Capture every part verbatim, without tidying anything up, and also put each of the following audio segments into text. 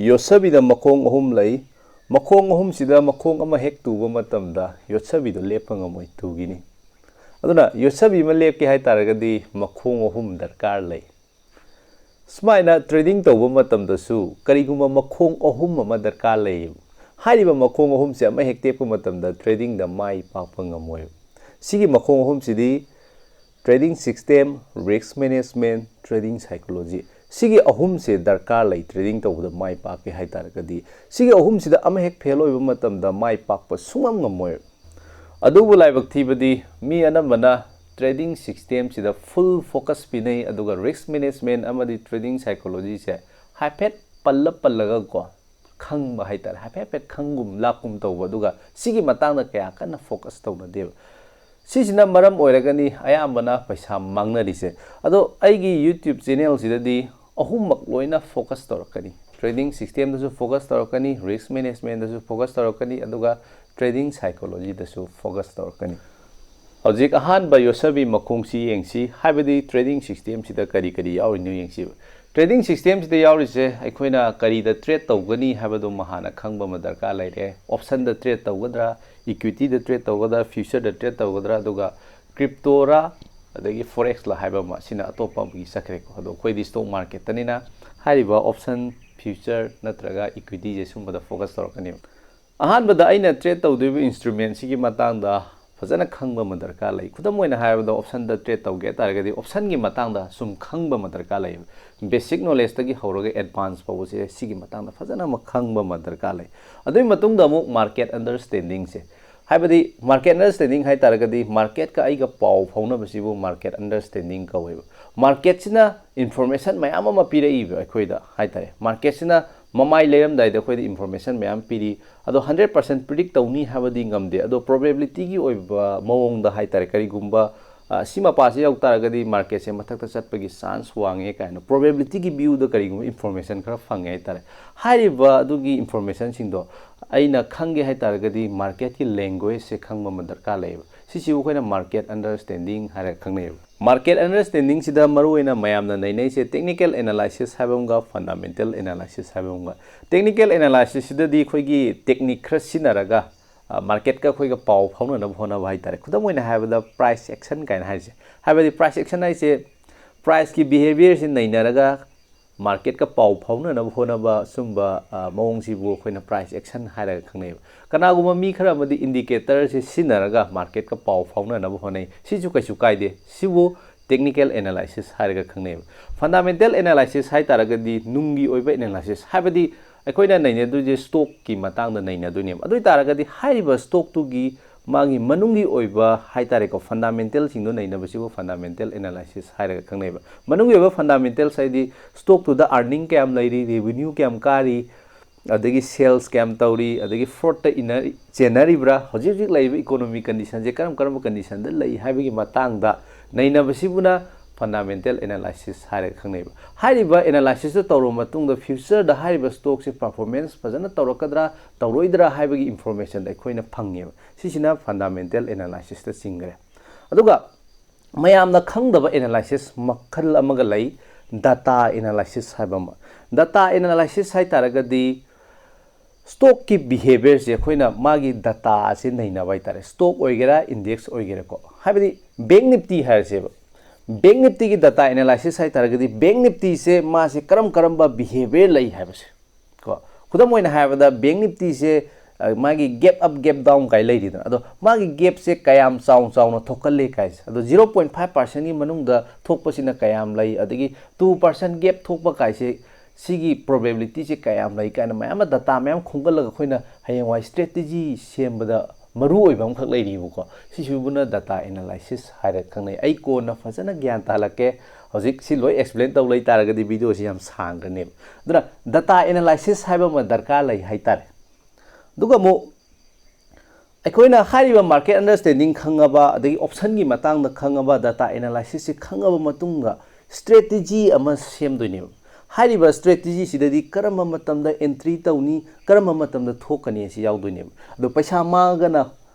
ꯌꯣꯠꯁꯕꯤꯗ ꯃꯈꯣꯡ ꯑꯍꯨꯝ ꯂꯩ꯫ ꯃꯈꯣꯡ ꯑꯍꯨꯝꯁꯤꯗ ꯃꯈꯣꯡ ꯑꯃ ꯍꯦꯛ ꯇꯨꯕ ꯃꯇꯝꯗ ꯌꯣꯠꯁꯕꯤꯗꯣ ꯂꯦꯞꯄ ꯉꯝꯃꯣꯏ, ꯇꯨꯈꯤꯅꯤ꯫ ꯑꯗꯨꯅ ꯌꯣꯠꯁꯕꯤ ꯑꯃ ꯂꯦꯞꯀꯦ ꯍꯥꯏ ꯇꯥꯔꯒꯗꯤ ꯃꯈꯣꯡ ꯑꯍꯨꯝ ꯗꯔꯀꯥꯔ ꯂꯩ꯫ ꯁꯨꯃꯥꯏꯅ ꯇ꯭ꯔꯦꯗꯤꯡ ꯇꯧꯕ ꯃꯇꯝꯗꯁꯨ ꯀꯔꯤꯒꯨꯝꯕ ꯃꯈꯣꯡ ꯑꯍꯨꯝ ꯑꯃ ꯗꯔꯀꯥꯔ ꯂꯩꯌꯦꯕ꯫ ꯍꯥꯏꯔꯤꯕ ꯃꯈꯣꯡ ꯑꯍꯨꯝꯁꯦ ꯑꯃ ꯍꯦꯛ ꯇꯦꯛꯄ ꯃꯇꯝꯗ ꯇ꯭ꯔꯦꯗꯤꯡꯗ ꯃꯥꯏ ꯄꯥꯛꯄ ꯉꯝꯃꯣꯏꯕ꯫ ꯁꯤꯒꯤ ꯃꯈꯣꯡ ꯑꯍꯨꯝꯁꯤꯗꯤ trading system, risk management, trading psychology, ꯁꯤꯒꯤ ꯑꯍꯨꯝꯁꯦ ꯗꯔꯀꯥꯔ ꯂꯩ ꯇ꯭ꯔꯦꯗꯤꯡ ꯇꯧꯕꯗ ꯃꯥꯏ ꯄꯥꯛꯀꯦ ꯍꯥꯏ ꯇꯥꯔꯒꯗꯤ꯫ ꯁꯤꯒꯤ ꯑꯍꯨꯝꯁꯤꯗ ꯑꯃ ꯍꯦꯛ ꯐꯦꯜ ꯑꯣꯏꯕ ꯃꯇꯝꯗ ꯃꯥꯏ ꯄꯥꯛꯄ ꯁꯨꯡꯉꯝ ꯉꯝꯃꯣꯏ꯫ ꯑꯗꯨꯕꯨ ꯂꯥꯏꯕꯛ ꯊꯤꯕꯗꯤ ꯃꯤ ꯑꯅꯝꯕꯅ ꯇ꯭ꯔꯦꯗꯤꯡ ꯁꯤꯁꯇꯦꯝꯁꯤꯗ ꯐꯨꯜ ꯐꯣꯀꯁ ꯄꯤꯅꯩ, ꯑꯗꯨꯒ ꯔꯤꯁꯛ ꯃꯦꯅꯦꯖꯃꯦꯟ ꯑꯃꯗꯤ ꯇ꯭ꯔꯦꯗꯤꯡ ꯁꯥꯏꯀꯣꯂꯣꯖꯤꯁꯦ ꯍꯥꯏꯐꯦꯠ ꯄꯜꯂ ꯄꯜꯂꯒꯀꯣ ꯈꯪꯕ ꯍꯥꯏꯇꯥꯔꯦ, ꯍꯥꯏꯐꯦꯠ ꯍꯥꯏꯐꯦꯠ ꯈꯪꯒꯨꯝ ꯂꯥꯛꯀꯨꯝ ꯇꯧꯕ, ꯑꯗꯨꯒ ꯁꯤꯒꯤ ꯃꯇꯥꯡꯗ ꯀꯌꯥ ꯀꯟꯅ ꯐꯣꯀꯁ ꯇꯧꯅꯗꯦꯕ꯫ ꯁꯤꯁꯤꯅ ꯃꯔꯝ ꯑꯣꯏꯔꯒꯅꯤ ꯑꯌꯥꯝꯕꯅ ꯄꯩꯁꯥ ꯃꯥꯡꯅꯔꯤꯁꯦ꯫ ꯑꯗꯣ ꯑꯩꯒꯤ ꯌꯨꯇ꯭ꯌꯨꯕ ꯆꯦꯅꯦꯜꯁꯤꯗꯗꯤ ꯑꯍꯨꯝꯃꯛ ꯂꯣꯏꯅ ꯐꯣꯀꯁ ꯇꯧꯔꯛꯀꯅꯤ꯫ ꯇ꯭ꯔꯦꯗꯤꯡ ꯁꯤꯁꯇꯦꯝꯗꯁꯨ ꯐꯣꯀꯁ ꯇꯧꯔꯛꯀꯅꯤ, ꯔꯤꯁꯛ ꯃꯦꯅꯦꯖꯃꯦꯟꯗꯁꯨ ꯐꯣꯀꯁ ꯇꯧꯔꯛꯀꯅꯤ, ꯑꯗꯨꯒ ꯇ꯭ꯔꯦꯗꯤꯡ ꯁꯥꯏꯀꯣꯂꯣꯖꯤꯗꯁꯨ ꯐꯣꯀꯁ ꯇꯧꯔꯛꯀꯅꯤ꯫ ꯍꯧꯖꯤꯛ ꯑꯍꯥꯟꯕ ꯌꯣꯠꯁꯕꯤ ꯃꯈꯣꯡꯁꯤ ꯌꯦꯡꯁꯤ, ꯍꯥꯏꯕꯗꯤ ꯇ꯭ꯔꯦꯗꯤꯡ ꯁꯤꯁꯇꯦꯝꯁꯤꯗ ꯀꯔꯤ ꯀꯔꯤ ꯌꯥꯎꯔꯤꯅꯣ ꯌꯦꯡꯁꯤꯕ꯫ ꯇ꯭ꯔꯦꯗꯤꯡ ꯁꯤꯁꯇꯦꯝꯁꯤꯗ ꯌꯥꯎꯔꯤꯁꯦ ꯑꯩꯈꯣꯏꯅ ꯀꯔꯤꯗ ꯇ꯭ꯔꯦꯗ ꯇꯧꯒꯅꯤ ꯍꯥꯏꯕꯗꯨꯃ ꯍꯥꯟꯅ ꯈꯪꯕ ꯑꯃ ꯗꯔꯀꯥꯔ ꯂꯩꯔꯦ꯫ ꯑꯣꯞꯁꯟꯗ ꯇ꯭ꯔꯦꯗ ꯇꯧꯒꯗ꯭ꯔꯥ, ꯏꯀ꯭ꯋꯤꯇꯤꯗ ꯇ꯭ꯔꯦꯗ ꯇꯧꯒꯗ꯭ꯔꯥ, ꯐ꯭ꯌꯨꯆꯔꯗ ꯇ꯭ꯔꯦꯗ ꯇꯧꯒꯗ꯭ꯔꯥ, ꯑꯗꯨꯒ ꯀ꯭ꯔꯤꯞꯇꯣꯔꯥ, ꯑꯗꯒꯤ ꯐꯣꯔꯦꯛꯁꯂ ꯍꯥꯏꯕ ꯑꯃ, ꯁꯤꯅ ꯑꯇꯣꯞꯄ ꯑꯃꯒꯤ ꯆꯠꯈ꯭ꯔꯦꯀꯣ꯫ ꯑꯗꯣ ꯑꯩꯈꯣꯏꯗꯤ ꯁ꯭ꯇꯣꯛ ꯃꯥꯔꯀꯦꯠꯇꯅꯤꯅ ꯍꯥꯏꯔꯤꯕ ꯑꯣꯞꯁꯟ, ꯐ꯭ꯌꯨꯆꯔ ꯅꯠꯇ꯭ꯔꯒ ꯏꯀ꯭ꯋꯤꯇꯤꯁꯦ ꯁꯨꯝꯕꯗ ꯐꯣꯀꯁ ꯇꯧꯔꯛꯀꯅꯦꯕ꯫ ꯑꯍꯥꯟꯕꯗ ꯑꯩꯅ ꯇ꯭ꯔꯦꯗ ꯇꯧꯗꯣꯏꯕ ꯏꯟꯁꯇ꯭ꯔꯨꯃꯦꯟꯁꯤꯒꯤ ꯃꯇꯥꯡꯗ ꯐꯖꯅ ꯈꯪꯕ ꯑꯃ ꯗꯔꯀꯥꯔ ꯂꯩ꯫ ꯈꯨꯗꯝ ꯑꯣꯏꯅ ꯍꯥꯏꯔꯕꯗ, ꯑꯣꯞꯁꯟꯗ ꯇ꯭ꯔꯦꯗ ꯇꯧꯒꯦ ꯍꯥꯏ ꯇꯥꯔꯒꯗꯤ, ꯑꯣꯞꯁꯟꯒꯤ ꯃꯇꯥꯡꯗ ꯁꯨꯝ ꯈꯪꯕ ꯑꯃ ꯗꯔꯀꯥꯔ ꯂꯩ꯫ ꯕꯦꯁꯤꯛ ꯅꯣꯂꯦꯖꯇꯒꯤ ꯍꯧꯔꯒ ꯑꯦꯗꯚꯥꯟꯁ ꯐꯥꯎꯕꯁꯦ ꯁꯤꯒꯤ ꯃꯇꯥꯡꯗ ꯐꯖꯅ ꯑꯃ ꯈꯪꯕ ꯑꯃ ꯗꯔꯀꯥꯔ ꯂꯩ꯫ ꯑꯗꯨꯒꯤ ꯃꯇꯨꯡꯗ ꯑꯃꯨꯛ ꯃꯥꯔꯀꯦꯠ ꯑꯟꯗꯔꯁꯇꯦꯟꯗꯤꯡꯁꯦ, ꯍꯥꯏꯕꯗꯤ ꯃꯥꯔꯀꯦꯠ ꯑꯟꯗꯔꯁꯇꯦꯟꯗꯤꯡ ꯍꯥꯏ ꯇꯥꯔꯒꯗꯤ ꯃꯥꯔꯀꯦꯠꯀ ꯑꯩꯒ ꯄꯥꯎ ꯐꯥꯎꯅꯕꯁꯤꯕꯨ ꯃꯥꯔꯀꯦꯠ ꯑꯟꯗꯔꯁꯇꯦꯟꯗꯤꯡ ꯀꯧꯋꯦꯕ꯫ ꯃꯥꯔꯀꯦꯠꯁꯤꯅ ꯏꯟꯐꯣꯔꯃꯦꯁꯟ ꯃꯌꯥꯝ ꯑꯃ ꯄꯤꯔꯛꯏꯕ ꯑꯩꯈꯣꯏꯗ ꯍꯥꯏ ꯇꯥꯔꯦ꯫ ꯃꯥꯔꯀꯦꯠꯁꯤꯅ ꯃꯃꯥꯏ ꯂꯩꯔꯝꯗꯥꯏꯗ ꯑꯩꯈꯣꯏꯗ ꯏꯟꯐꯣꯔꯃꯦꯁꯟ ꯃꯌꯥꯝ ꯄꯤꯔꯤ꯫ ꯑꯗꯣ ꯍꯟꯗ꯭ꯔꯦꯠ ꯄꯥꯔꯁꯦꯟ ꯄ꯭ꯔꯤꯗꯤꯛ ꯇꯧꯅꯤ ꯍꯥꯏꯕꯗꯤ ꯉꯝꯗꯦ꯫ ꯑꯗꯣ ꯄ꯭ꯔꯣꯕꯦꯕꯤꯂꯤꯇꯤꯒꯤ ꯑꯣꯏꯕ ꯃꯑꯣꯡꯗ ꯍꯥꯏ ꯇꯥꯔꯦ, ꯀꯔꯤꯒꯨꯝꯕ, ꯑ, ꯁꯤ ꯃꯄꯥꯁꯤ ꯌꯧ ꯇꯥꯔꯒꯗꯤ ꯃꯥꯔꯀꯦꯠꯁꯦ ꯃꯊꯛꯇ ꯆꯠꯄꯒꯤ ꯆꯥꯟꯁ ꯋꯥꯡꯉꯦ ꯀꯥꯏꯅ ꯄ꯭ꯔꯣꯕꯦꯕꯤꯂꯤꯇꯤꯒꯤ ꯚ꯭ꯌꯨꯗ ꯀꯔꯤꯒꯨꯝꯕ ꯏꯟꯐꯣꯔꯃꯦꯁꯟ ꯈꯔ ꯐꯪꯉꯦ ꯍꯥꯏ ꯇꯥꯔꯦ꯫ ꯍꯥꯏꯔꯤꯕ ꯑꯗꯨꯒꯤ ꯏꯟꯐꯣꯔꯃꯦꯁꯟꯁꯤꯡꯗꯣ ꯑꯩꯅ ꯈꯪꯒꯦ ꯍꯥꯏ ꯇꯥꯔꯒꯗꯤ ꯃꯥꯔꯀꯦꯠꯀꯤ ꯂꯦꯡꯒ꯭ꯋꯦꯖꯁꯦ ꯈꯪꯕ ꯑꯃ ꯗꯔꯀꯥꯔ ꯂꯩꯌꯦꯕ꯫ ꯁꯤꯁꯤꯕꯨ ꯑꯩꯈꯣꯏꯅ market understanding ꯍꯥꯏꯔꯒ ꯈꯪꯅꯩꯌꯦꯕ꯫ Market understanding ꯁꯤꯗ ꯃꯔꯨꯑꯣꯏꯅ ꯃꯌꯥꯝꯅ ꯅꯩꯅꯩꯁꯦ technical analysis ꯍꯥꯏꯕ ꯑꯃꯒ fundamental analysis ꯍꯥꯏꯕ ꯑꯃꯒ꯫ Technical analysis ꯁꯤꯗꯗꯤ ꯑꯩꯈꯣꯏꯒꯤ technique ꯈꯔ ꯁꯤꯖꯤꯟꯅꯔꯒ market ꯀ ꯑꯩꯈꯣꯏꯒ ꯄꯥꯎ ꯐꯥꯎꯅꯅꯕ ꯍꯣꯠꯅꯕ ꯍꯥꯏꯇꯥꯔꯦ꯫ ꯈꯨꯗꯝ ꯑꯣꯏꯅ ꯍꯥꯏꯔꯕꯗ price action ꯀꯥꯏꯅ ꯍꯥꯏꯔꯤꯁꯦ, ꯍꯥꯏꯕꯗꯤ price action ꯍꯥꯏꯁꯦ price ꯀꯤ behaviour ꯁꯤ ꯅꯩꯅꯔꯒ market ꯀ ꯄꯥꯎ ꯐꯥꯎꯅꯅꯕ ꯍꯣꯠꯅꯕ ꯁꯨꯝꯕ ꯃꯑꯣꯡꯁꯤꯕꯨ ꯑꯩꯈꯣꯏꯅ price action ꯍꯥꯏꯔꯒ ꯈꯪꯅꯩꯌꯦꯕ꯫ ꯀꯅꯥꯒꯨꯝꯕ ꯃꯤ ꯈꯔ ꯑꯃꯗꯤ indicator ꯁꯤ ꯁꯤꯖꯤꯟꯅꯔꯒ market ꯀ ꯄꯥꯎ ꯐꯥꯎꯅꯅꯕ ꯍꯣꯠꯅꯩ, ꯁꯤꯁꯨ ꯀꯩꯁꯨ ꯀꯥꯏꯗꯦ꯫ ꯁꯤꯕꯨ technical analysis ꯍꯥꯏꯔꯒ ꯈꯪꯅꯩꯌꯦꯕ꯫ Fundamental analysis ꯍꯥꯏ ꯇꯥꯔꯒꯗꯤ ꯅꯨꯡꯒꯤ ꯑꯣꯏꯕ analysis, ꯍꯥꯏꯕꯗꯤ ꯑꯩꯈꯣꯏꯅ ꯅꯩꯅꯗꯣꯏꯁꯦ stock ꯀꯤ ꯃꯇꯥꯡꯗ ꯅꯩꯅꯗꯣꯏꯅꯦꯕ꯫ ꯑꯗꯨ ꯑꯣꯏ ꯇꯥꯔꯒꯗꯤ ꯍꯥꯏꯔꯤꯕ stock ꯇꯨꯒꯤ ꯃꯥꯒꯤ ꯃꯅꯨꯡꯒꯤ ꯑꯣꯏꯕ ꯍꯥꯏ ꯇꯥꯔꯦꯀꯣ, fundamental ꯁꯤꯡꯗꯣ ꯅꯩꯅꯕꯁꯤꯕꯨ fundamental analysis ꯍꯥꯏꯔꯒ ꯈꯪꯅꯩꯕ꯫ ꯃꯅꯨꯡꯒꯤ ꯑꯣꯏꯕ fundamentals ꯍꯥꯏꯗꯤ stock ꯇꯨꯗ earning ꯀꯌꯥꯝ ꯂꯩꯔꯤ, revenue ꯀꯌꯥꯝ ꯀꯥꯔꯤ, ꯑꯗꯒꯤ sales ꯀꯌꯥꯝ ꯇꯧꯔꯤ, ꯑꯗꯒꯤ fraud ꯇ ꯏꯟꯅꯔꯤ, ꯆꯦꯟꯅꯔꯤꯕ꯭ꯔꯥ, ꯍꯧꯖꯤꯛ ꯍꯧꯖꯤꯛ ꯂꯩꯔꯤꯕ economy condition ꯁꯦ ꯀꯔꯝ ꯀꯔꯝꯕ condition ꯗ ꯂꯩ ꯍꯥꯏꯕꯒꯤ ꯃꯇꯥꯡꯗ ꯅꯩꯅꯕꯁꯤꯕꯨꯅ fundamental analysis ꯍꯥꯏꯔꯒ ꯈꯪꯅꯩꯕ꯫ ꯍꯥꯏꯔꯤꯕ analysis ꯇꯨ ꯇꯧꯔꯕ ꯃꯇꯨꯡꯗ future ꯗ ꯍꯥꯏꯔꯤꯕ stock ꯁꯦ performance ꯐꯖꯅ ꯇꯧꯔꯛꯀꯗ꯭ꯔꯥ ꯇꯧꯔꯣꯏꯗ꯭ꯔꯥ ꯍꯥꯏꯕꯒꯤ information ꯗꯣ ꯑꯩꯈꯣꯏꯅ ꯐꯪꯉꯦꯕ꯫ ꯁꯤꯁꯤꯅ fundamental analysis ꯇ ꯆꯤꯡꯈ꯭ꯔꯦ꯫ ꯑꯗꯨꯒ ꯃꯌꯥꯝꯅ ꯈꯪꯗꯕ analysis ꯃꯈꯜ ꯑꯃꯒ ꯂꯩ, data analysis ꯍꯥꯏꯕ ꯑꯃ꯫ Data analysis ꯍꯥꯏ ꯇꯥꯔꯒꯗꯤ stock ꯀꯤ behaviour ꯁꯦ ꯑꯩꯈꯣꯏꯅ ꯃꯥꯒꯤ data ꯑꯁꯤ ꯅꯩꯅꯕ ꯍꯥꯏ ꯇꯥꯔꯦ꯫ Stock ꯑꯣꯏꯒꯦꯔꯥ, index ꯑꯣꯏꯒꯦꯔꯥꯀꯣ, ꯍꯥꯏꯕꯗꯤ Bank Nifty ꯍꯥꯏꯔꯁꯦꯕ, Bank Nifty ꯒꯤ data analysis ꯍꯥꯏ ꯇꯥꯔꯒꯗꯤ Bank Nifty ꯁꯦ ꯃꯥꯁꯦ ꯀꯔꯝ ꯀꯔꯝꯕ behaviour ꯂꯩ ꯍꯥꯏꯕꯁꯦ ꯀꯣ꯫ ꯈꯨꯗꯝ ꯑꯣꯏꯅ ꯍꯥꯏꯔꯕꯗ Bank Nifty ꯁꯦ, ꯑ, ꯃꯥꯒꯤ gap up, gap down ꯀꯥꯏ ꯂꯩꯔꯤꯗꯅ, ꯑꯗꯣ ꯃꯥꯒꯤ gap ꯁꯦ ꯀꯌꯥꯝ ꯆꯥꯎ ꯆꯥꯎꯅ ꯊꯣꯛꯀꯜꯂꯦ ꯀꯥꯏꯁꯦ, ꯑꯗꯣ zero point five percent ꯒꯤ ꯃꯅꯨꯡꯗ ꯊꯣꯛꯄꯁꯤꯅ ꯀꯌꯥꯝ ꯂꯩ, ꯑꯗꯒꯤ two percent gap ꯊꯣꯛꯄ ꯀꯥꯏꯁꯦ, ꯁꯤꯒꯤ probability ꯁꯦ ꯀꯌꯥꯝ ꯂꯩ ꯀꯥꯏꯅ ꯃꯌꯥꯝ ꯑꯃ data ꯃꯌꯥꯝ ꯈꯣꯝꯒꯠꯂꯒ ꯑꯩꯈꯣꯏꯅ ꯍꯌꯦꯡꯋꯥꯏ strategy ꯁꯦꯝꯕꯗ ꯃꯔꯨ ꯑꯣꯏꯕ ꯑꯃꯈꯛ ꯂꯩꯔꯤꯕꯀꯣ꯫ ꯁꯤꯁꯤꯕꯨꯅ data analysis ꯍꯥꯏꯔꯒ ꯈꯪꯅꯩ꯫ ꯑꯩ ꯀꯣꯟꯅ ꯐꯖꯅ ꯒ꯭ꯌꯥꯟ ꯇꯥꯍꯜꯂꯛꯀꯦ꯫ ꯍꯧꯖꯤꯛ ꯁꯤ ꯂꯣꯏ explain ꯇꯧ ꯂꯩ ꯇꯥꯔꯒꯗꯤ video ꯁꯤ ꯌꯥꯝ ꯁꯥꯡꯈ꯭ꯔꯅꯦꯕ꯫ ꯑꯗꯨꯅ data analysis ꯍꯥꯏꯕ ꯑꯃ ꯗꯔꯀꯥꯔ ꯂꯩ ꯍꯥꯏꯇꯥꯔꯦ꯫ ꯑꯗꯨꯒ ꯑꯃꯨꯛ ꯑꯩꯈꯣꯏꯅ ꯍꯥꯏꯔꯤꯕ market understanding ꯈꯪꯉꯕ, ꯑꯗꯒꯤ option ꯒꯤ ꯃꯇꯥꯡꯗ ꯈꯪꯉꯕ, data analysis ꯁꯤ ꯈꯪꯉꯕ ꯃꯇꯨꯡꯗ strategy ꯑꯃ ꯁꯦꯝꯗꯣꯏꯅꯦꯕ꯫ ꯍꯥꯏꯔꯤꯕ strategy ꯁꯤꯗꯗꯤ ꯀꯔꯝꯕ ꯃꯇꯝꯗ entry ꯇꯧꯅꯤ, ꯀꯔꯝꯕ ꯃꯇꯝꯗ ꯊꯣꯛꯀꯅꯤ ꯑꯁꯤ ꯌꯥꯎꯗꯣꯏꯅꯦꯕ꯫ ꯑꯗꯣ ꯄꯩꯁꯥ ꯃꯥꯡꯉꯒꯅ